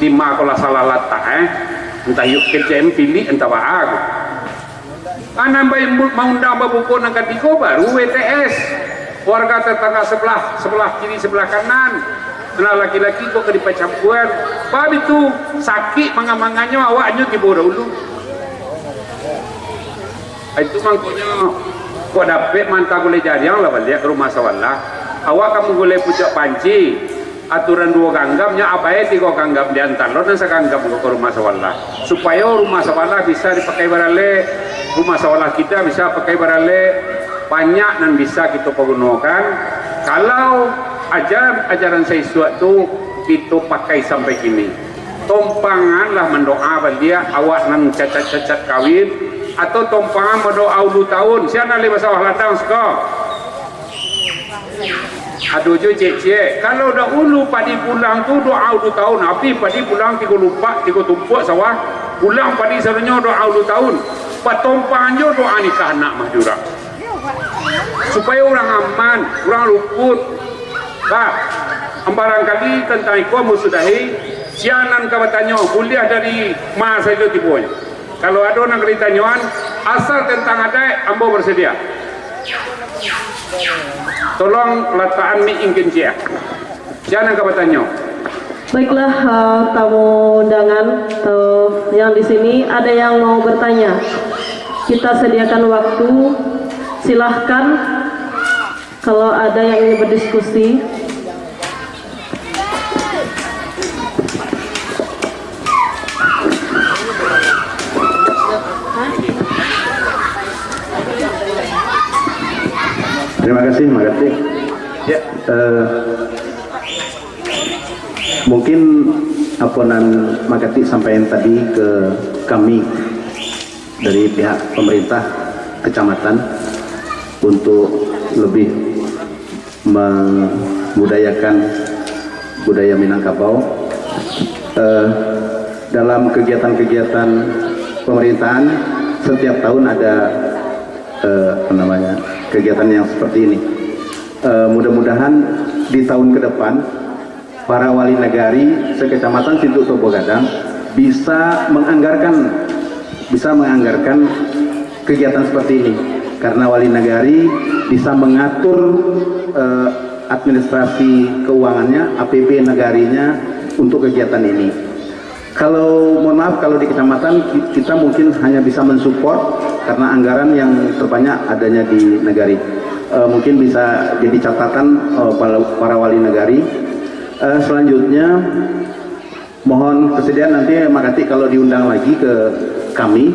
Di ma ko lah salah latak, eh. Antah yuk kecek pilik, antah baa ko. Anan bai mu-, maundang babuko nan katigo, baru W T S. Warga tetangga sebelah, sebelah kiri, sebelah kanan. Nah, laki-laki kok ka dipacampuan. Bab itu, sakik manga-mangannyo, awaknyo tibo dahulu. Itu mangkonyo, kok dapek manta gulai jariang lah baliak ka rumah sawalah. Awak ka manggulai pucuak panci. Aturan duo ganggam, nyo abai tigo ganggam, di antalo nan saganggam ko ka rumah sawalah. Supayo rumah sawalah bisa dipakai baralek, rumah sawalah kita bisa pakai baralek, banyak nan bisa kito pagunokan. Kalau ajaran-ajaran saisuak tu kito pakai sampai kini. Tompangan lah mandoa baliak awak nan cacat-cacat kawin, atau tompangan mandoa ulu taun, sia nan lai basawah ladang siko. Ado juo ciek-ciek. Kalau dahulu padi pulang tu doa ulu taun, abih padi pulang tigo lumpak, tigo tumpuak sawah, pulang padi sadonyo doa ulu taun. Patompangan juo doa nikah anak mah di urang. Supayo urang aman, urang luput. Bah, barangkali tantang iko ambo sudahi, sia nan ka batanyo, buliah dari ma sajo tibonyo. Kalau ado nan ka ditanyoan, asal tantang adaik, ambo basadia. Tolong latakan mic ingkin ciek. Sia nan ka batanyo. Baiklah, eh, tamu undangan, eh, yang di sini, ada yang mau bertanya? Kita sediakan waktu, silahkan kalau ada yang ingin berdiskusi. Terima kasih, Mak Katik. Ya. Eh, mungkin apo nan Mak Katik sampaikan tadi ke kami dari pihak pemerintah kecamatan untuk lebih membudayakan budaya Minangkabau. Eh, dalam kegiatan-kegiatan pemerintahan, setiap tahun ada, eh, apa namanya, kegiatan yang seperti ini. Eh, mudah-mudahan di tahun ke depan, para wali nagari sekecamatan Sintuk Toboh Gadang bisa menganggarkan, bisa menganggarkan kegiatan seperti ini, karena wali nagari bisa mengatur, eh, administrasi keuangannya, A P B nagarinya untuk kegiatan ini. Kalau, mohon maaf, kalau di kecamatan ki-, kita mungkin hanya bisa mensupport karena anggaran yang terbanyak adanya di nagari. Eh, mungkin bisa jadi catatan, eh, para, para wali nagari. Eh, selanjutnya, mohon kesediaan nanti Mak Katik kalau diundang lagi ke kami,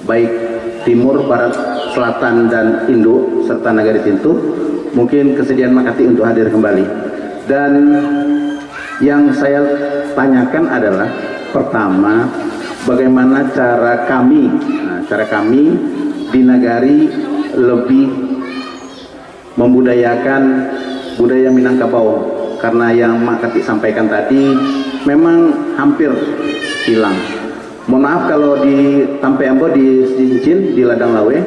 baik timur, barat, selatan, dan induk, serta Nagari Sintuk, mungkin kesediaan Mak Katik untuk hadir kembali. Dan yang saya tanyakan adalah, pertama, bagaimana cara kami, nah, cara kami di nagari lebih membudayakan budaya Minangkabau, karena yang Mak Katik sampaikan tadi memang hampir hilang. Mohon maaf kalau di tampek ambo di Sincin, di Ladang Laweh,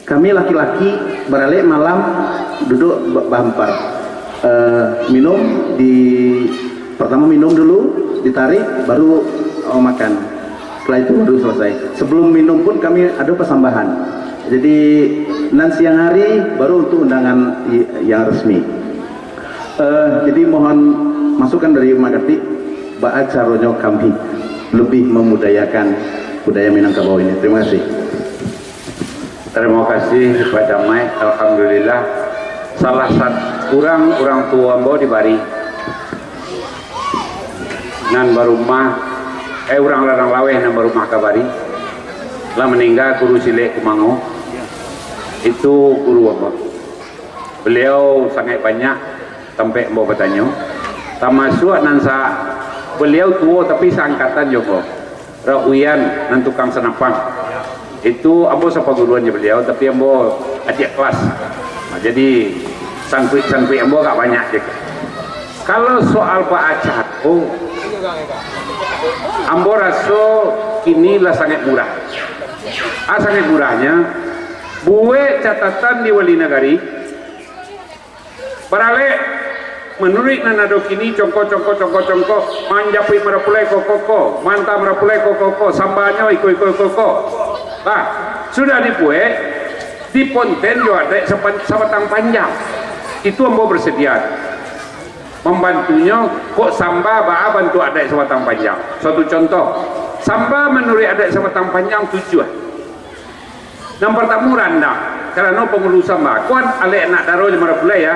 kami laki-laki baralek malam duduk ba-, bahampar. Eh, minum di, pertama minum dulu, ditarik, baru, oh, makan. Setelah itu baru selesai. Sebelum minum pun kami ada persambahan. Jadi, nan siang hari baru untuk undangan i-, yang resmi. Eh, jadi mohon masukan dari Mak Katik, baa caronyo kami lebih memudayakan budaya Minangkabau ini. Terima kasih. Tarimo kasih Pak Damai. Alhamdulillah, salah satu urang, urang tuo ambo di Bari, nan barumah, eh, urang Ladang Laweh nan barumah ka Bari, lah maningga, Guru Silek Kumango. Itu guru ambo. Baliau sangaik banyak tampek ambo batanyo, tamasuak nan sa-, baliau tuo tapi saangkatan jo ambo, Rok Wian nan tukang sanapang. Itu ambo sapaguruan jo baliau, tapi ambo adiak kelas. Nah, jadi sangkuik-sangkuik ambo agak banyak je. Kalau soal baacara, ambo raso kini lah sangaik murah. Ah, sangaik murahnyo, buek catatan di wali nagari, baralek manuruik nan ado kini, congko, congko, congko, congko, manjapuik marapulai ko, ko, ko, maanta marapulai ko, ko, ko, sambanyo iko, iko, iko, ko. Bah, sudah dibuek, diponten jo adaik sapan-, sabatang panjang. Itu ambo bersedia. Mambantunyo, kok samba baa bantuak adaik sabatang panjang. Suatu contoh, samba manuruik adaik sabatang panjang tujuah. Nan partamo randah, karano pangulu samba, kuan alek anak daro jo marapulai, ya.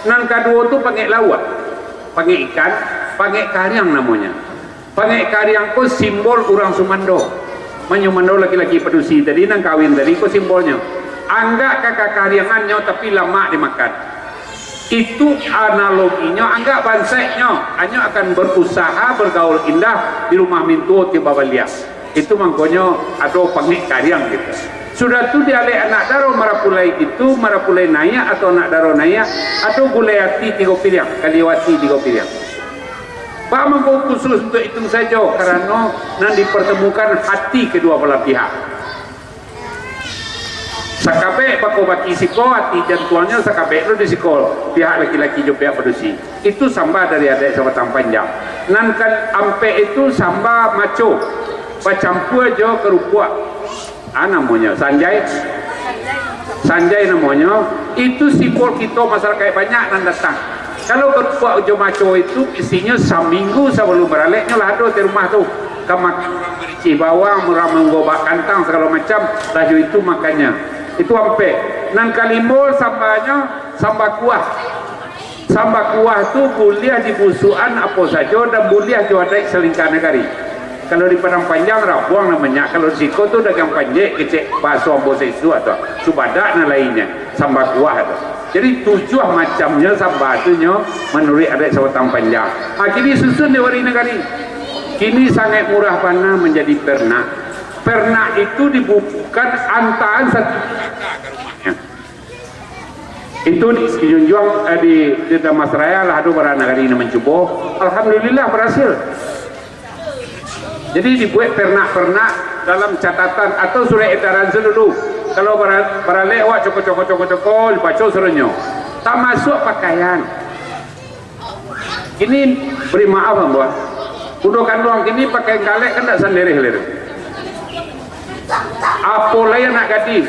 Nan kaduo tu pangek lauak, pangek ikan, pangek kariang namonyo. Pangek kariang ko simbol urang sumando. Manyumando laki-laki padusi tadi, nan kawin tadi, ko simbolnyo. Anggak ka kakariangannyo, tapi lamak dimakan. Itu analoginyo, anggak bansaiknyo, anyo akan berusaha bergaul indah di rumah mintuo tibo baliak. Itu mangkonyo ado pangek kariang gitu. Sudah tu dialek anak daro marapulai itu, marapulai naiak atau anak daro naiak, ado gulai ati tigo piriang, kaliau ati tigo piriang. Baa mangko khusus untuak itu sajo, karano nan dipartamukan hati kedua balah pihak. Sakabek bako baki siko, ati jantuangnyo sakabek tu di siko, pihak laki-laki jo pihak padusi. Itu samba dari adaik sabatang panjang. Nan kaampek itu samba maco, bacampua jo karupuak. Ah, namonyo sanjai. Sanjai namonyo, itu simbol kito masarakaik banyak nan datang. Kalau karupuak jo maco itu, biasanyo saminggu sabalum baraleknyo lah ado di rumah tu. Ka makan urang maricih bawang, urang manggobak kantang, sagalo macam, lah jo itu makannyo. Itu ampek. Nan kalimo sambanyo, samba kuah. Samba kuah tu buliah di busukan apo sajo, dan buliah jo adaik salingka nagari. Kalau di Padang Panjang, rabuang namonyo. Kalau di siko tu dagang panjek, kecek bahaso ambo saisuak tu. Cubadak nan lainnyo, samba kuah tu. Jadi, tujuah macamnyo samba tu nyo manuruik adaik sabatang panjang. Ha, kini susun di wali nagari. Kini sangaik murah bana manjadi pernak. Pernak itu dibubukan antaan satu. Itu di Sijunjuang, eh, di, di Dharmasraya lah ado bara nagari nan mancubo. Alhamdulillah, barasil. Jadi, dibuek pernak-pernak dalam catatan atau surek edaran sadulu. Kalau bara-, baralek awak coko-coko, coko-coko, dibaco suratnyo. Tamasuak pakaian. Kini, bari maaf, ambo. Bundo kanduang kini pakai kalek kan ndak sandereh lai tu. Apo lai anak gadih,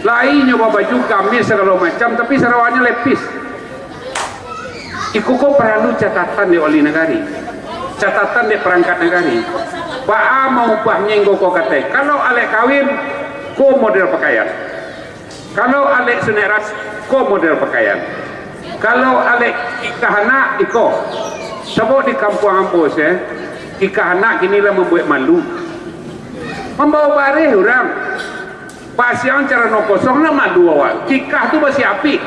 lai nyo babaju gamis sagalo macam, tapi sarawaknyo lepis. Iko ko paralu catatan dek wali nagari, catatan dek parangkat nagari. Baa maubahnyo inggo ko katai. Kalau alek kawin, ko model pakaian. Kalau alek sunaik rasu, ko model pakaian. Kalau alek kikah anak, iko. Sabab di kampuang ambo se, kikah anak kini lah mambuek malu. Mambawa bareh urang. Pasiang carano kosong, lah malu awak. Kikah tu basiapik.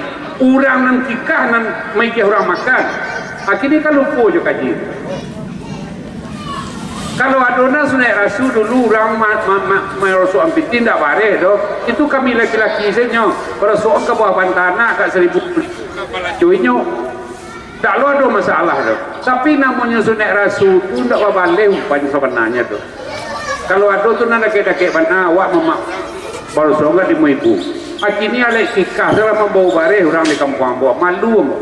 Urang nan kikah nan maigeh urang makan. Akhirnyo kan lupo jo kaji. Kalau ado nan sunaik rasu dulu, urang ma-, ma-, ma-, marosok ampiti, indak bareh doh. Itu kami laki-laki sajo, barosokan ka bawah bantanak, ka saribu, inyo. Indak lo ado masalah doh. Tapi namonyo sunaik rasu tu indak babaleh umpan sabananyo tu. Kalau ado tu nan dakek-dakek bana, awak mamak barosokan limo ribu. Akhirnyo alek kikah salah mambawa bareh urang di kampuang ambo. Malu ambo.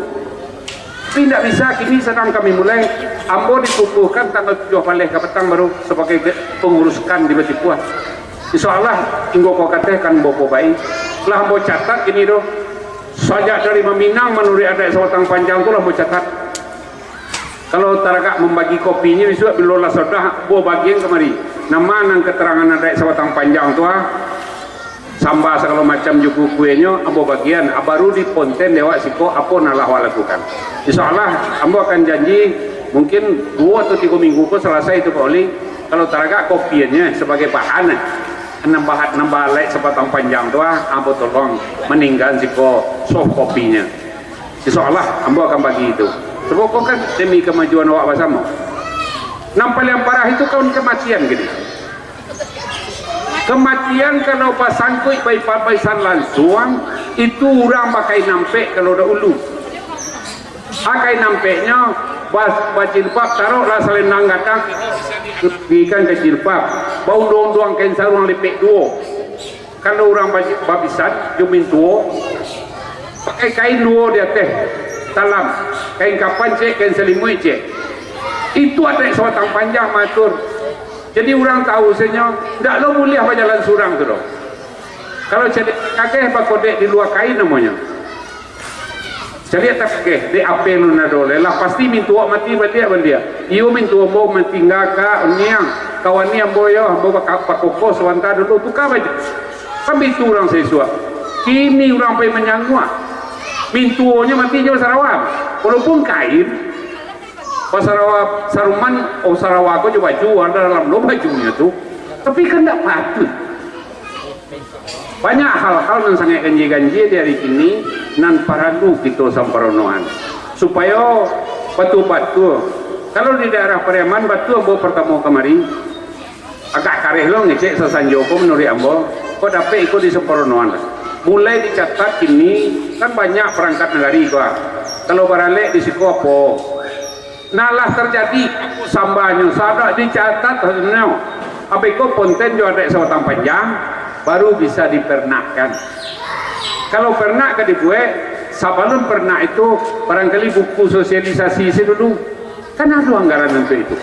Tapi indak bisa, kini sadang kami mulai. Ambo dikukuhkan tanggal tujuah baleh ka patang baru sabagai ge-, pangurus kan di Batipuah. Insya Allah, inggo ko kateh kan ambo pobai. Lah ambo catat kini tu. Sajak dari maminang manuruik adaik sabatang panjang tu lah ambo catat. Kalau taragak mambagi kopinyo, bisuak bilo lah sodah, ambo bagian kamari. Nama nan katarangan adaik sabatang panjang tu, ah? Samba sagalo macam jo kukuenyo, ambo bagian, ah, baru diponten dek awak siko, apo nan lah awak lakukan. Insya Allah, ambo akan janji, mungkin duo atau tigo minggu ko salasai tu, Pak Oli. Kalau taragak kopiannyo sabagai bahan, eh, nambah, nambah alek sabatang panjang tu, ah, ambo tolong maninggan siko soft kopinyo. Insya Allah, ambo akan bagi itu. Sabab ko kan demi kamajuan awak basamo. Nan paliang parah itu kan kamatian kini. Kamatian kalau basangkuik baisan-baisan lansuang, itu urang bakain ampek kalau dahulu. Ah, kain ampeknyo, bas-, bajilbab, taroklah salendang gadang, ikan ka jilbab, baunduang-unduang kain saruang lipek duo. Kalau urang baji-, babisan, jo mintuo, pakai kain duo di ateh, talam, kain kapan ciek, kain salimuik ciek. Itu adaik sabatang panjang maatur. Jadi urang tahu sajo, ndak lo buliah bajalan surang tu doh. Kalau caliak takageh, bakodek di lua kain namonyo. Caliak takageh, dek apo nan ado lai lah, pasti mintuo mati baliak-baliak. Iyo mintuo ambo matingga ka niang, kawan ni ambo yo, ambo baka-, bakoko sabanta dulu, tuka baju. Kan bitu urang saisuak. Kini urang pai manyanguak. Mintuonyo mati jo sarawa. Walaupun kain, basarawa saruman, oh, sarawa ko jo baju, ado dalam lo bajunyo tu. Tapi kan ndak patuik. Banyak hal-hal nan sangaik ganjia-ganjia di ari kini nan paralu kito samparonoan, supayo batua-batua. Kalau di daerah Pariaman, batua ambo partamo kamari, agak kareh lo ngecek sasanjo ko, manuruik ambo, kok dapek iko disamparonoan. Mulai dicatat kini, kan banyak parangkat nagari ko, ah. Kalau baralek di siko apo, Nah, lah tarjadi sambanyo, sadak dicatat hasilnyo. Abih ko ponten jo adaik sabatang panjang, baru bisa dipernakkan. Kalau pernak ka dibuek, sabalun pernak itu, barangkali buku sosialisasi se dulu. Kan ado anggaran untuak itu.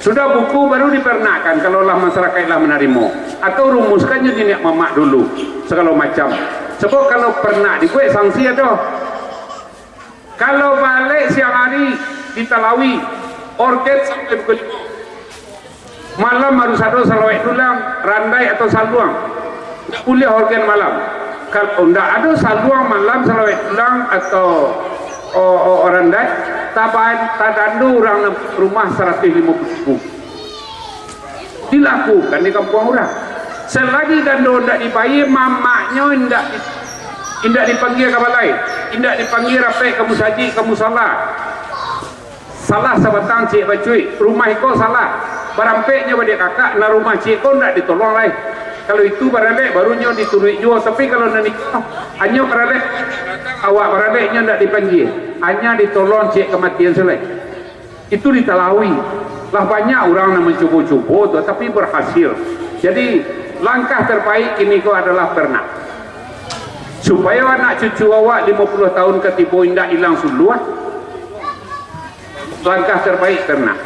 Sudah buku, baru dipernakkan, kalau lah masarakaik lah manarimo. Atau rumuskan jo niniak mamak dulu, sagalo macam. Sabab kalau pernak dibuek, sanksi ado. Kalau balek siang ari di Talawi, orgen sampai pukul limo. Malam harus ado salawek dulang, randai atau saluang. Ndak buliah orgen malam. Kalau ndak ado saluang malam, salawek dulang atau, o, o, randai, taban-, tadando urang nan rumah saratuih limo puluah ribu. Dilakukan di kampuang urang. Salagi dando indak dibayie, mamaknyo indak di-, indak dipanggie ka balai, indak dipanggie rapek ka musajik, ka musala. Salah sabatang ciek bacuik, rumah iko salah. Barampeknyo badiak kakak, nan rumah ciek ko indak ditolong lai. Kalau itu baralek, baru nyo dituruik juo. Tapi kalau nan iko, hanyo baralek, awak baralek nyo indak dipanggie. Hanyo ditolong ciek kamatian se lai. Itu di Talawi. Lah banyak urang nan mancubo-cubo tu, tapi barhasil. Jadi, langkah terbaik kini ko adalah pernak. Supayo anak cucu awak limo puluah tahun ka tibo indak ilang suluah, langkah terbaik pernak.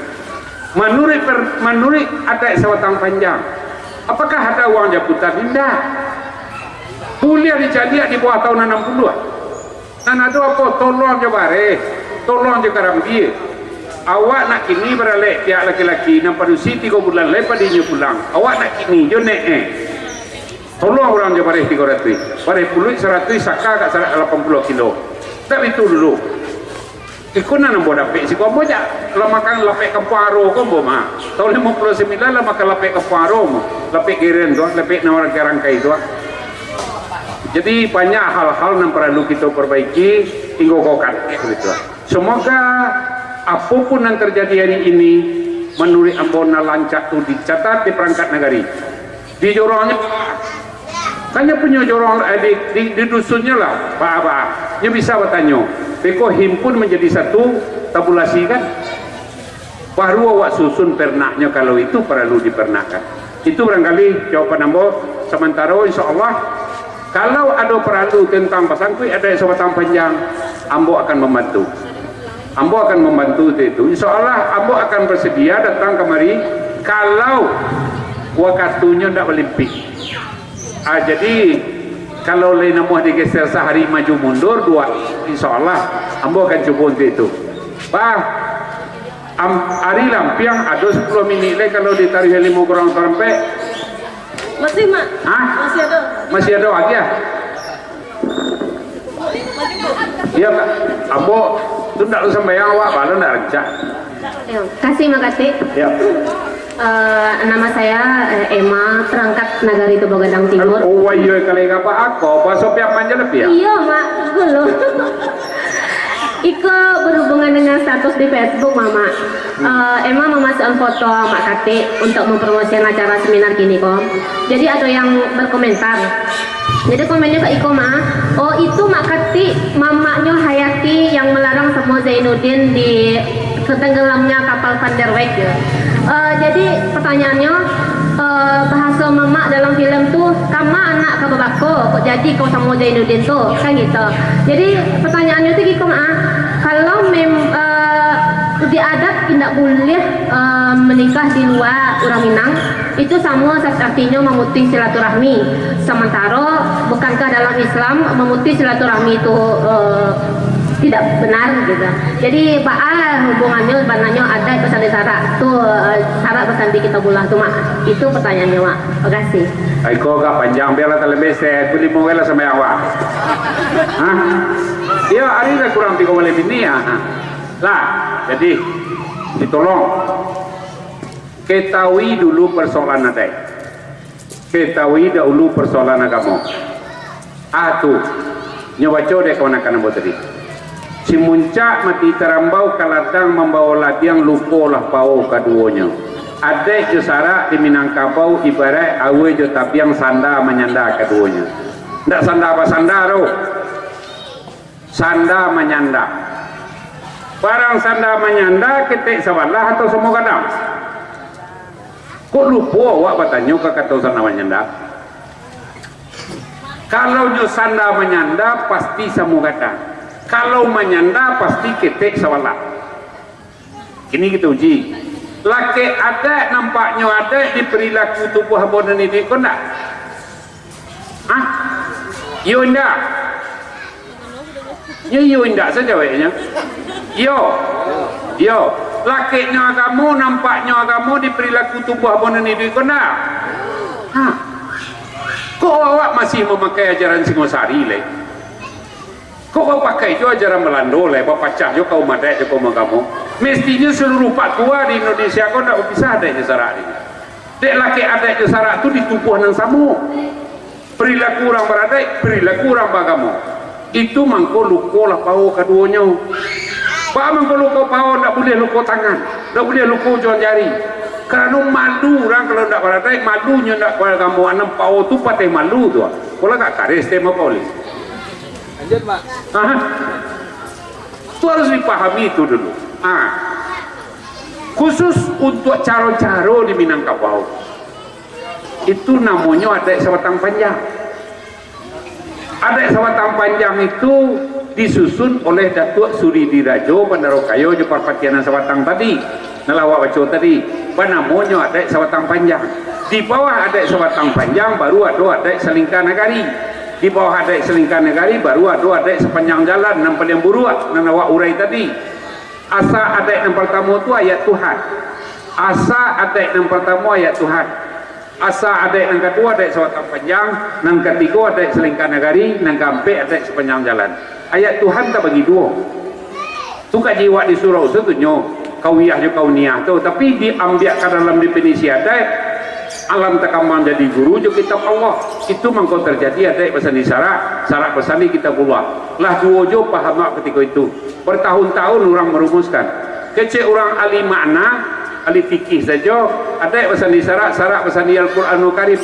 Manuruik per-, manuruik adaik sabatang panjang, apakah ada uang japutan? Indak. Buliah dicaliak di bawah tahun anam puluah. Nan ado apo, tolong jo bareh, tolong jo karambia. Awak nak kini baralek pihak laki-laki, nan padusi tigo bulan lai padinyo pulang. Awak nak kini jo nek, eh. Tolong urang jo bareh tigo ratuih. Bareh puluik saratuih, saka ka sa-, lapan puluah kilo. Ndak bitu dulu. Iko nan ambo dapek siko, ambo jak lah makan lapek kampuang aro ko ambo mah. Tahun limo puluah sambilan lah makan lapek kampuang aro mah. Lapek geren tu, lapek nan rangkai-rangkai tu. Jadi, banyak hal-hal nan paralu kito parbaiki, tinggo ko katek gitu. Semoga, apo pun nan tarjadi ari ini, manuruik ambo nan rancak tu dicatat di parangkat nagari. Di jorongnyo, kan nyo punyo jorong, eh, di, di, di dusunnyo lah, baa-baa. Nyo bisa batanyo, beko himpun manjadi satu, tabulasikan. Baru awak susun pernaknyo, kalau itu paralu dipernakkan. Itu barangkali jawaban ambo samantaro, insya Allah. Kalau ado paralu tentang basangkuik adaik sabatang panjang, ambo akan mambantu. Ambo akan mambantu tu itu. Insya Allah, ambo akan basadia datang kamari kalau wakatunyo ndak balimpik. Ah, jadi, kalau lai namuah digeser sahari maju mundur, dua, insya Allah, ambo akan cubo untuak itu. Bah, am-, ari lampiang ado sapuluah minik lai kalau ditaruih limo kurang parampek. Masih, Mak. Hah? Masih ado. Masih ado lagi, ah? Iyo, Kak. Ambo tu ndak sumbayang awak, balo ndak rancak. Yo, kasih, Mak Katik. Yo. Eh, nama saya, eh, Emma, perangkat Nagari Tubogadang Timur. Oh, iyo, kalau apa, ako, bahaso Piaman je lah, Piak. Iyo, Mak. Dulu. Iko berhubungan dengan status di Facebook, Mama. Eh, Emma memasukkan foto Mak Katik untuk mempromosikan acara seminar kini ko. Jadi, ada yang berkomentar, Jadi komennyo ka iko, Mak. Oh, itu Mak Katik, mamaknyo Hayati yang melarang samo Zainuddin di ketenggelamnya kapal Van der Wijk, ya. Eh, jadi pertanyaannya, eh, bahaso mamak dalam filem tu, kama anak ka babako, kok jadi kau samo Zainuddin tu, kan gitu. Jadi pertanyaannya tu giko, Mak. Kalau mem, eh, di adat indak buliah, eh, menikah di luar urang Minang, itu samo sa-, artinyo mamutuih silaturahmi. Samantaro, bukankah dalam Islam mamutuih silaturahmi itu, eh, tidak benar gitu? Jadi, baa hubungannyo sabananyo adaik basandi sarak tu, eh, sarak basandi kitabullah tu, Mak? Itu pertanyaannyo, Mak. Makasih. Iko agak panjang, biarlah talembeh se, pukul limo lah sampai awak. Hah? Iyo, ari lah kurang tigo baleh minit, ya. Lah, jadi, ditolong. Ketahui dulu persoalan adaik. Ketahui dahulu persoalan agamo. Ah, tu. Nyo baco dek kamanakan ambo tadi. Simuncak mati tarambau ka ladang mambawo ladiang, lupolah pao kaduonyo. Adaik jo sarak di Minangkabau ibaraik aua jo tabiang, sanda manyanda kaduonyo. Ndak sanda basanda doh. Sanda manyanda. Barang sanda manyanda, ketek sabalah atau samo gadang? Kok lupo awak batanyo ka kato sanda manyanda? Kalau nyo sanda manyanda, pasti samo gadang. Kalau manyanda, pasti ketek sabalah. Kini kito uji. Lakek adaik, nampaknyo adaik di perilaku tubuah ambo nan iduik ko ndak? Hah? Iyo indak? Yo iyo indak sajo jaweknyo. Iyo. Iyo. Lakeknyo agamo, nampaknyo agamo di perilaku tubuah ambo nan iduik ko ndak? Hah? Kok awak masih mamakai ajaran Singosari lai? Kok bapakai jo ajaran Balando lai, bapacah jo kaum adaik jo kaum agamo? Mestinyo saluruah patua di Indonesia ko ndak bapisah adaik jo sarak ni. Dek lakek adaik jo sarak tu di tubuah nan samo. Perilaku urang baradaik, perilaku urang baagamo. Itu mangko luko lah pao kaduonyo. Baa mangko luko pao, ndak buliah luko tangan, ndak buliah luko ujuang jari. Karano malu urang kalau ndak baradaik, malunyo ndak baagamo, anam pao tu pateh malu tu. Polah gak kares tema polis. Lanjut, Pak. Aha. Itu harus dipahami itu dulu. Ah. Khusus untuk caro-caro di Minangkabau. Itu namonyo adaik sabatang panjang. Adaik sabatang panjang itu disusun oleh Datuak Suri Dirajo Bandaro Kayo jo Parpatianan Sabatang tadi. Nan lah awak baco tadi, banamonyo adaik sabatang panjang. Di bawah adaik sabatang panjang, baru ado adaik salingka nagari. Di bawah adaik salingka nagari, baru ado adaik sapanjang jalan, nan paliang buruak, nan awak urai tadi. Asa adaik nan partamo tu ayat Tuhan. Asa adaik nan partamo ayat Tuhan. Asa adaik nan kaduo adaik sabatang panjang, nan katigo adaik salingka nagari, nan kaampek adaik sapanjang jalan. Ayat Tuhan tabagi duo. Tu kaji awak di surau tu, tu nyo, kawiah jo kauniah tu. Tapi diambiak ka dalam definisi adaik, alam takambang jadi guru jo kitab Allah. Itu mangko tarjadi adaik basandi sarak, sarak basandi kitabullah. Lah duo jo paham awak katiko itu. Bertahun-tahun urang marumuskan. Kecek urang ahli makna, ahli fikih sajo, adaik basandi sarak, sarak basandi Al-Quranul Karim.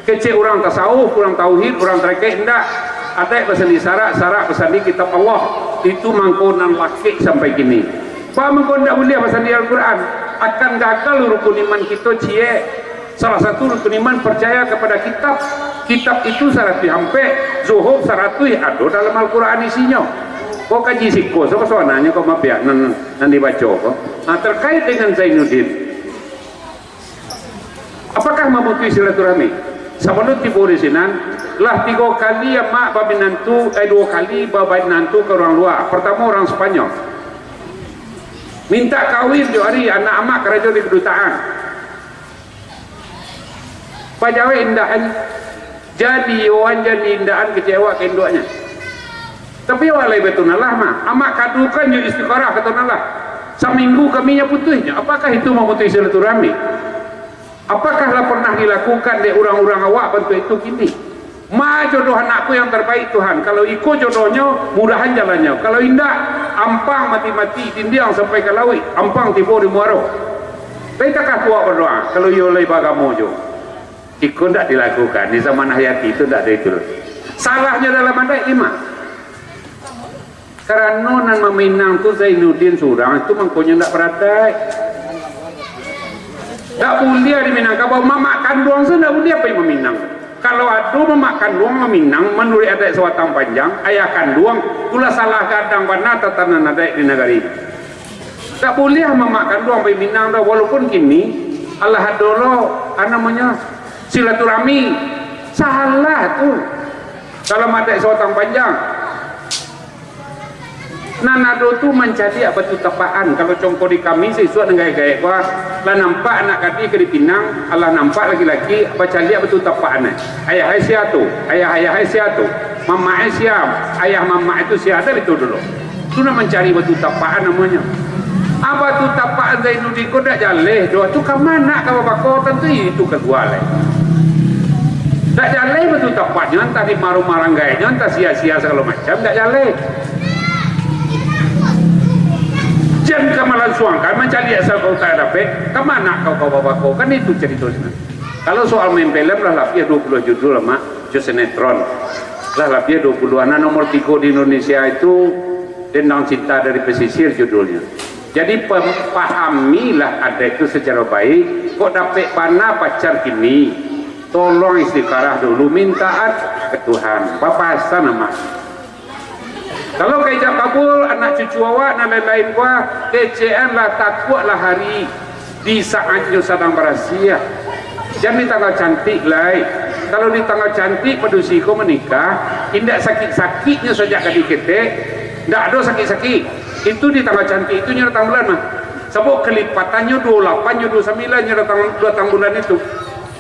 Kecek urang tasawuf, urang tauhid, urang tarekat, indak. Adaik basandi sarak, sarak basandi kitab Allah. Itu mangko nan lakek sampai kini. Baa mangko ndak buliah basandi Al-Quran? Akan gagal rukun iman kito, ciek. Salah satu rukun iman percaya kepada kitab. Kitab itu saratuih ampek, zuhuf saratuih ado dalam Al-Quran isinyo. Ko kaji siko, so, soananyo ko mabiak nan, nan dibaco ko. Nah, terkait dengan Zainuddin. Apakah mamutuih silaturahmi? Sabalun tibo di sinan, lah tigo kali amak baminantu, eh, duo kali baminantu ka urang lua. Partamo urang Spanyol. Mintak kawin jo ari anak amak karajo di kedutaan. Pajawek indak an, jadi yoan, jadi indak an, kecewa ka induaknyo. Tapi awak lai batunanlah mah. Amak kadukan jo istikharah ka tunanlah. Saminggu kami nyo putuihnyo. Apakah itu mamutuih silaturahmi? Apakah lah pernah dilakukan dek urang-urang awak bantuak itu kini? Ma jodoh anakku yang terbaik, Tuhan. Kalau iko jodohnyo, mudahan jalannyo. Kalau indak, ampang mati-mati, dindiang sampai ka lauik, ampang tibo di muaro. Lai takah tu awak badoa, kalau iyo lai baagamo jo. Iko ndak dilakukan, di zaman Hayati tu ndak ado itu. Salahnyo dalam adaik di ma? Karano nan maminang tu Zainuddin surang, itu mangkonyo ndak baradaik. Ndak buliah di Minangkabau, mamak kanduang tu ndak buliah pai maminang. Kalau ado mamak kanduang maminang, manuruik adaik Sabatang Panjang, ayah kanduang, tu lah salah gadang bana tatanan adaik di nagari. Ndak buliah mamak kanduang pai Minang doh, walaupun kini alah ado lo, a namonyo, silaturahmi. Salah tu. Dalam adaik Sabatang Panjang. Nan ado tu mancaliak batu tapaan. Kalau congko di kami, sisuak nan gaek-gaek ko, lah nampak anak gadih ka dipinang, alah nampak laki-laki, bacaliak batu tapaan, eh. Ayah ai sia tu, ayah ayah ai sia tu, mamak ai sia, ayah mamak ai tu sia, ado itu dulu. Tu nan mancari batu tapaan namonyo. Ah, batu tapaan Zainuddin ko dak jaleh doh. Tu ka ma nak ka babako, tantu itu kalua lai. Dak jaleh batu tapaknyo, antah di marumah ranggainyo, antah sia-sia sagalo macam, dak jaleh. Jan ka malansuangkan, mancaliak sabagai utak dapek, ka ma nak kau, kau babako, kan itu carito sinan. Kalau soal main film lah labiah duo puluah judul lah, Mak, jo sinetron. Lah labiah duo puluahan, nah, nomor tigo di Indonesia itu Dendang Cinta dari Pesisir judulnya. Jadi, pem-, pahamilah adaik tu secara baik. Kok dapek bana pacar kini, tolong istikharah dulu, mintaat ka Tuhan. Bapasan amak. Kalau ka ijab kabul, anak cucu awak, nan lain-lain ko, kecekan lah, takuak lah hari di saatnyo sadang barasiah. Jan di tanggal cantik lai. Kalau di tanggal cantik padusi ko manikah, indak sakik-sakiknyo sajak gadih ketek, ndak ado sakik-sakik. Itu di tanggal cantik itu nyo datang bulan mah. Sabab kalipatannyo duo lapan jo duo sambilan nyo datang, datang bulan itu.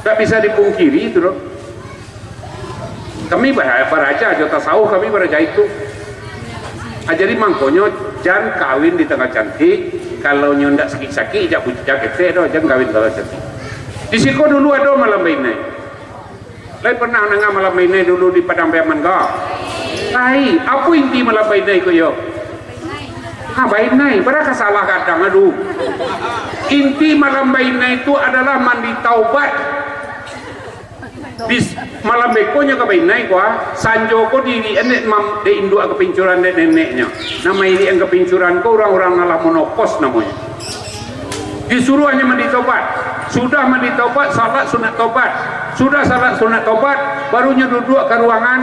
Ndak bisa dipungkiri itu doh. Kami bara-, baraja jo tasawuf, kami baraja itu. Ah, jadi mangkonyo jan kawin di tanggal cantik, kalau nyo ndak sakik-sakik, jak bu-, jak ketek doh, jan kawin tanggal cantik. Di siko dulu ado malam bainai. Lai pernah nanga malam bainai dulu di Padang Pariaman ko? Lai, apo inti malam bainai ko yo? Ha, bainai, padahal ka salah gadang, aduh. Inti malam bainai tu adalah mandi taubat. Bis-, malam bekonyo ka bainai ko, ah, sanjo ko diirikan dek mam-, dek induak kapincuran dek neneknyo. Nan mairikan kapincuran ko urang-urang nan lah monopos namonyo. Disuruahnyo mandi taubat. Sudah mandi taubat, salat sunat taubat. Sudah salat sunat taubat, baru nyo duduak ka ruangan,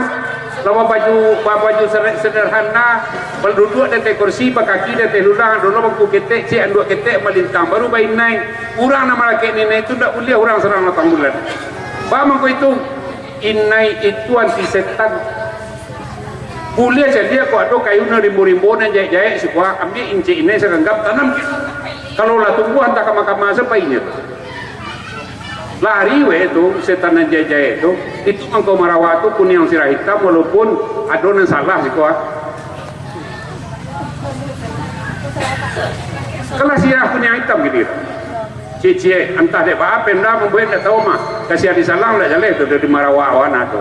lah babaju, babaju seder-, sederhana, baduduak di ateh kursi, bakaki di ateh lurang, ado lo bangku ketek, ciek anduak ketek malintang, baru bainai. Urang nan malakek inai tu ndak buliah urang sadang datang bulan. Paham angku itu? Inai itu anti setan. Buliah caliak kok ado kayu nan rimbo-rimbo nan jaek-jaek siko, ambiak incek inai saganggam tanam. Kalau lah tumbuah antah kama-kama sapainyo. Lari we tu setan nan jaek-jaek tu. Itu mangko marawa tu kuniang sirah itam walaupun ado nan salah siko. Kalah sirah kuniang itam gitu. Ciek-ciek, antah dek baa Pemda mambuek ndak tahu mah. Kasian di Salang ndak jaleh tu, di Marawa wana tu.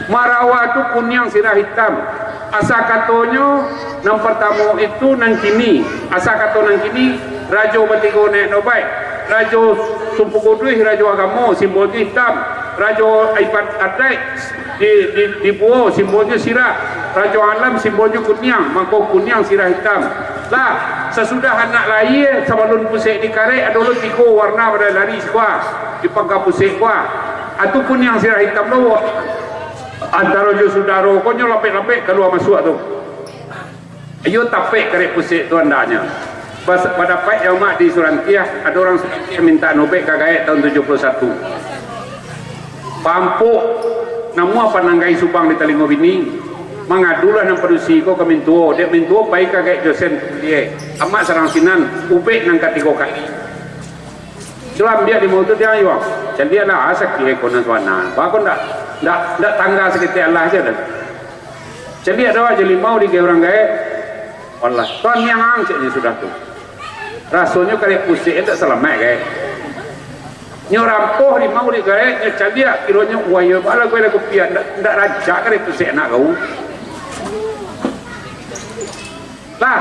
Marawa tu kuniang sirah itam. Asa katonyo, nan partamo itu nan kini. Asa kato nan kini, Rajo Batigo Naiak Nobaik, Rajo Sumpu Kuduih, Rajo Agamo, simbolnyo itam. Rajo Ipan Adaik, Di, di, di Buo, simbolnyo sirah. Rajo Alam, simbolnyo kuniang. Mangko kuniang sirah itam. Lah, sasudah anak lahia, sabalun pusek dikarek, ado lo tigo warna pado lari siko. Di pangka pusek ko. Atu kuniang sirah itam lo. Antaro jo sudaro ko nyo lapek-lapek kalua masuak tu. Iyo tapek karek pusek tu andaknyo. Bas-, badapaik jo mak di Surantiah, ado urang Surantiah minta nobek ka gaek tahun tujuah puluah satu. Pampuk, namuah pananggai subang di talingo bini. Mangadulah nan padusi ko ka mintuo, dek mintuo pai ka gaek dosen kuliah. Amak sarang sinan, ubek nan katigo kali. Itulah ambiak limau tu, dia ayuang. Caliaklah, ah, sakik eko nan suana. Bako ndak, ndak, ndak tangga saketek alah je dah. Caliak dah aja limau di urang gaek. Walah, toniang ceknyo sudah tu. Rasonyo karek pusek ndak salamaik gaek. Nyo rampoh limau di gaek, nyo caliak, kironyo, wah, iyo, bala gue lagu pian, ndak, ndak rancak karek pusek anak kau. Lah,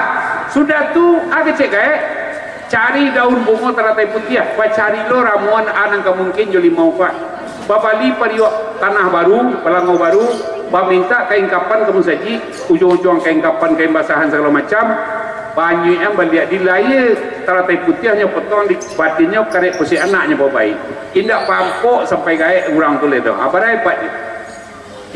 sudah tu, ah, kecek gaek, cari daun bungo taratai putiah, bacari lo ramuan a nan ka mungkin jo limau ko. Babali pariuak tanah baru, palangau baru, Bamintak kain kapan ka musajik, ujuang-ujuang kain kapan, kain basahan sagalo macam, banyuikan baliak di layia talatai putiahnyo, potong di batinnyo, karek pusek anaknyo babaik. Indak pampok sampai gaek urang tu lai tu. Apa dai, Pak?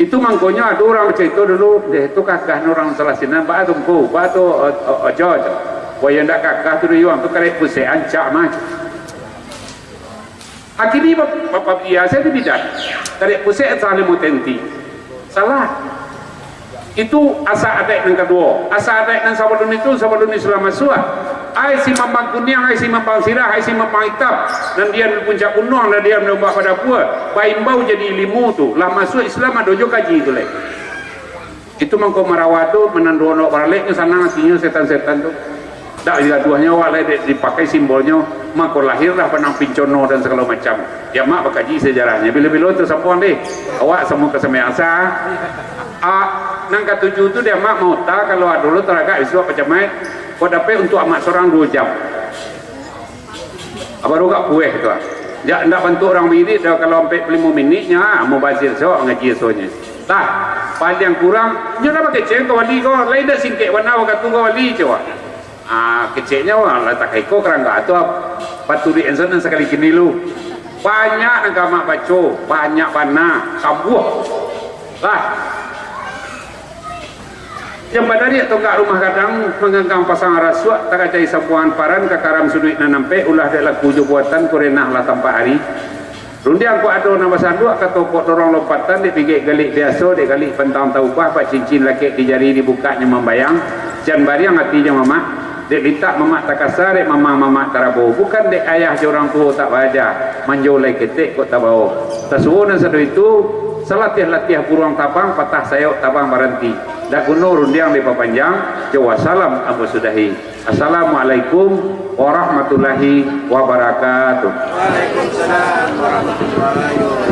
Itu mangkonyo ado urang bacarito dulu, deh, tu kagah urang salah sinan, baa tu, Ngku, baa tu, o-, o-, ojo, ojo. Wah, yo ndak kagah tu, urang tu karek pusek ancak mah. Akini bap-, bapak biasa di bidan. Karek pusek salah limo tenti. Salah. Itu asa adaik nan kaduo. Asa adaik nan sabalun itu, sabalun Islam masuak. Ai si mambang kuniang, ai si mambang sirah, ai si mambang itam. Nan dian di puncak gunuang, nan dian di ombak badabua. Baimbau jadi ilimu tu. Lah masuak Islam ado jo kaji tu lai. Itu mangko marawa tu, mananduo onok baralek nyo sanang atinyo setan-setan tu. Dak digaduahnyo awak lai, dek dipakai simbolnyo, mangko lahirlah panang pincono dan sagalo macam. Yo, mak bakaji sejarahnyo. Bilo-bilo tu sampuang deh. Awak samo ka sumbayang asa. Ah, nan katuju tu dek mak mauta, kalau ado lo taragak bisuak pacamai. Kok dapek untuk amak sorang duo jam. Baru agak pueh tu, ah. Jak ndak bantuak urang wirid doh, kalau ampek puluah limo miniknyo, ah, mubazir so ngaji esonyo. Tah, paliang kurang, nyo lah bakecek ka wali ko, lain dak singkek bana wakatu ka wali, cubo. Ah, keceknyo, ah, lah takai ko karangga tu, ah, paturuik enson nan sakali kini lu. Banyak nan ka amak baco, banyak bana, kambuah. Lah. Jan badariak tonggak rumah gadang, manganggang pasang rasuak, takacai sampuangan paran, kakaram suduik nan ampek, ulah dek laku jo buatan, kurenah lah tampak ari. Rundiang kok ado nan basanduak, kato kok dorong lompatan, dek pigek galik biaso, dek galik pantang taubah, bak cincin lakek di jari, dibukaknyo mambayang, jan bariang ati jo mamak. Dek litak mamak takasa, dek mamang mamak tarabo. Bukan dek ayah jo urang tuo tak baaja, manjo lai ketek kok tabao. Tasuo nan sado itu, salatiah-latiah buruang tabang, patah sayok tabang baranti. Dak guno rundiang dipapanjang, jo wassalam ambo sudahi. Assalamualaikum warahmatullahi wabarakatuh. Waalaikumsalam warahmatullahi wabarakatuh.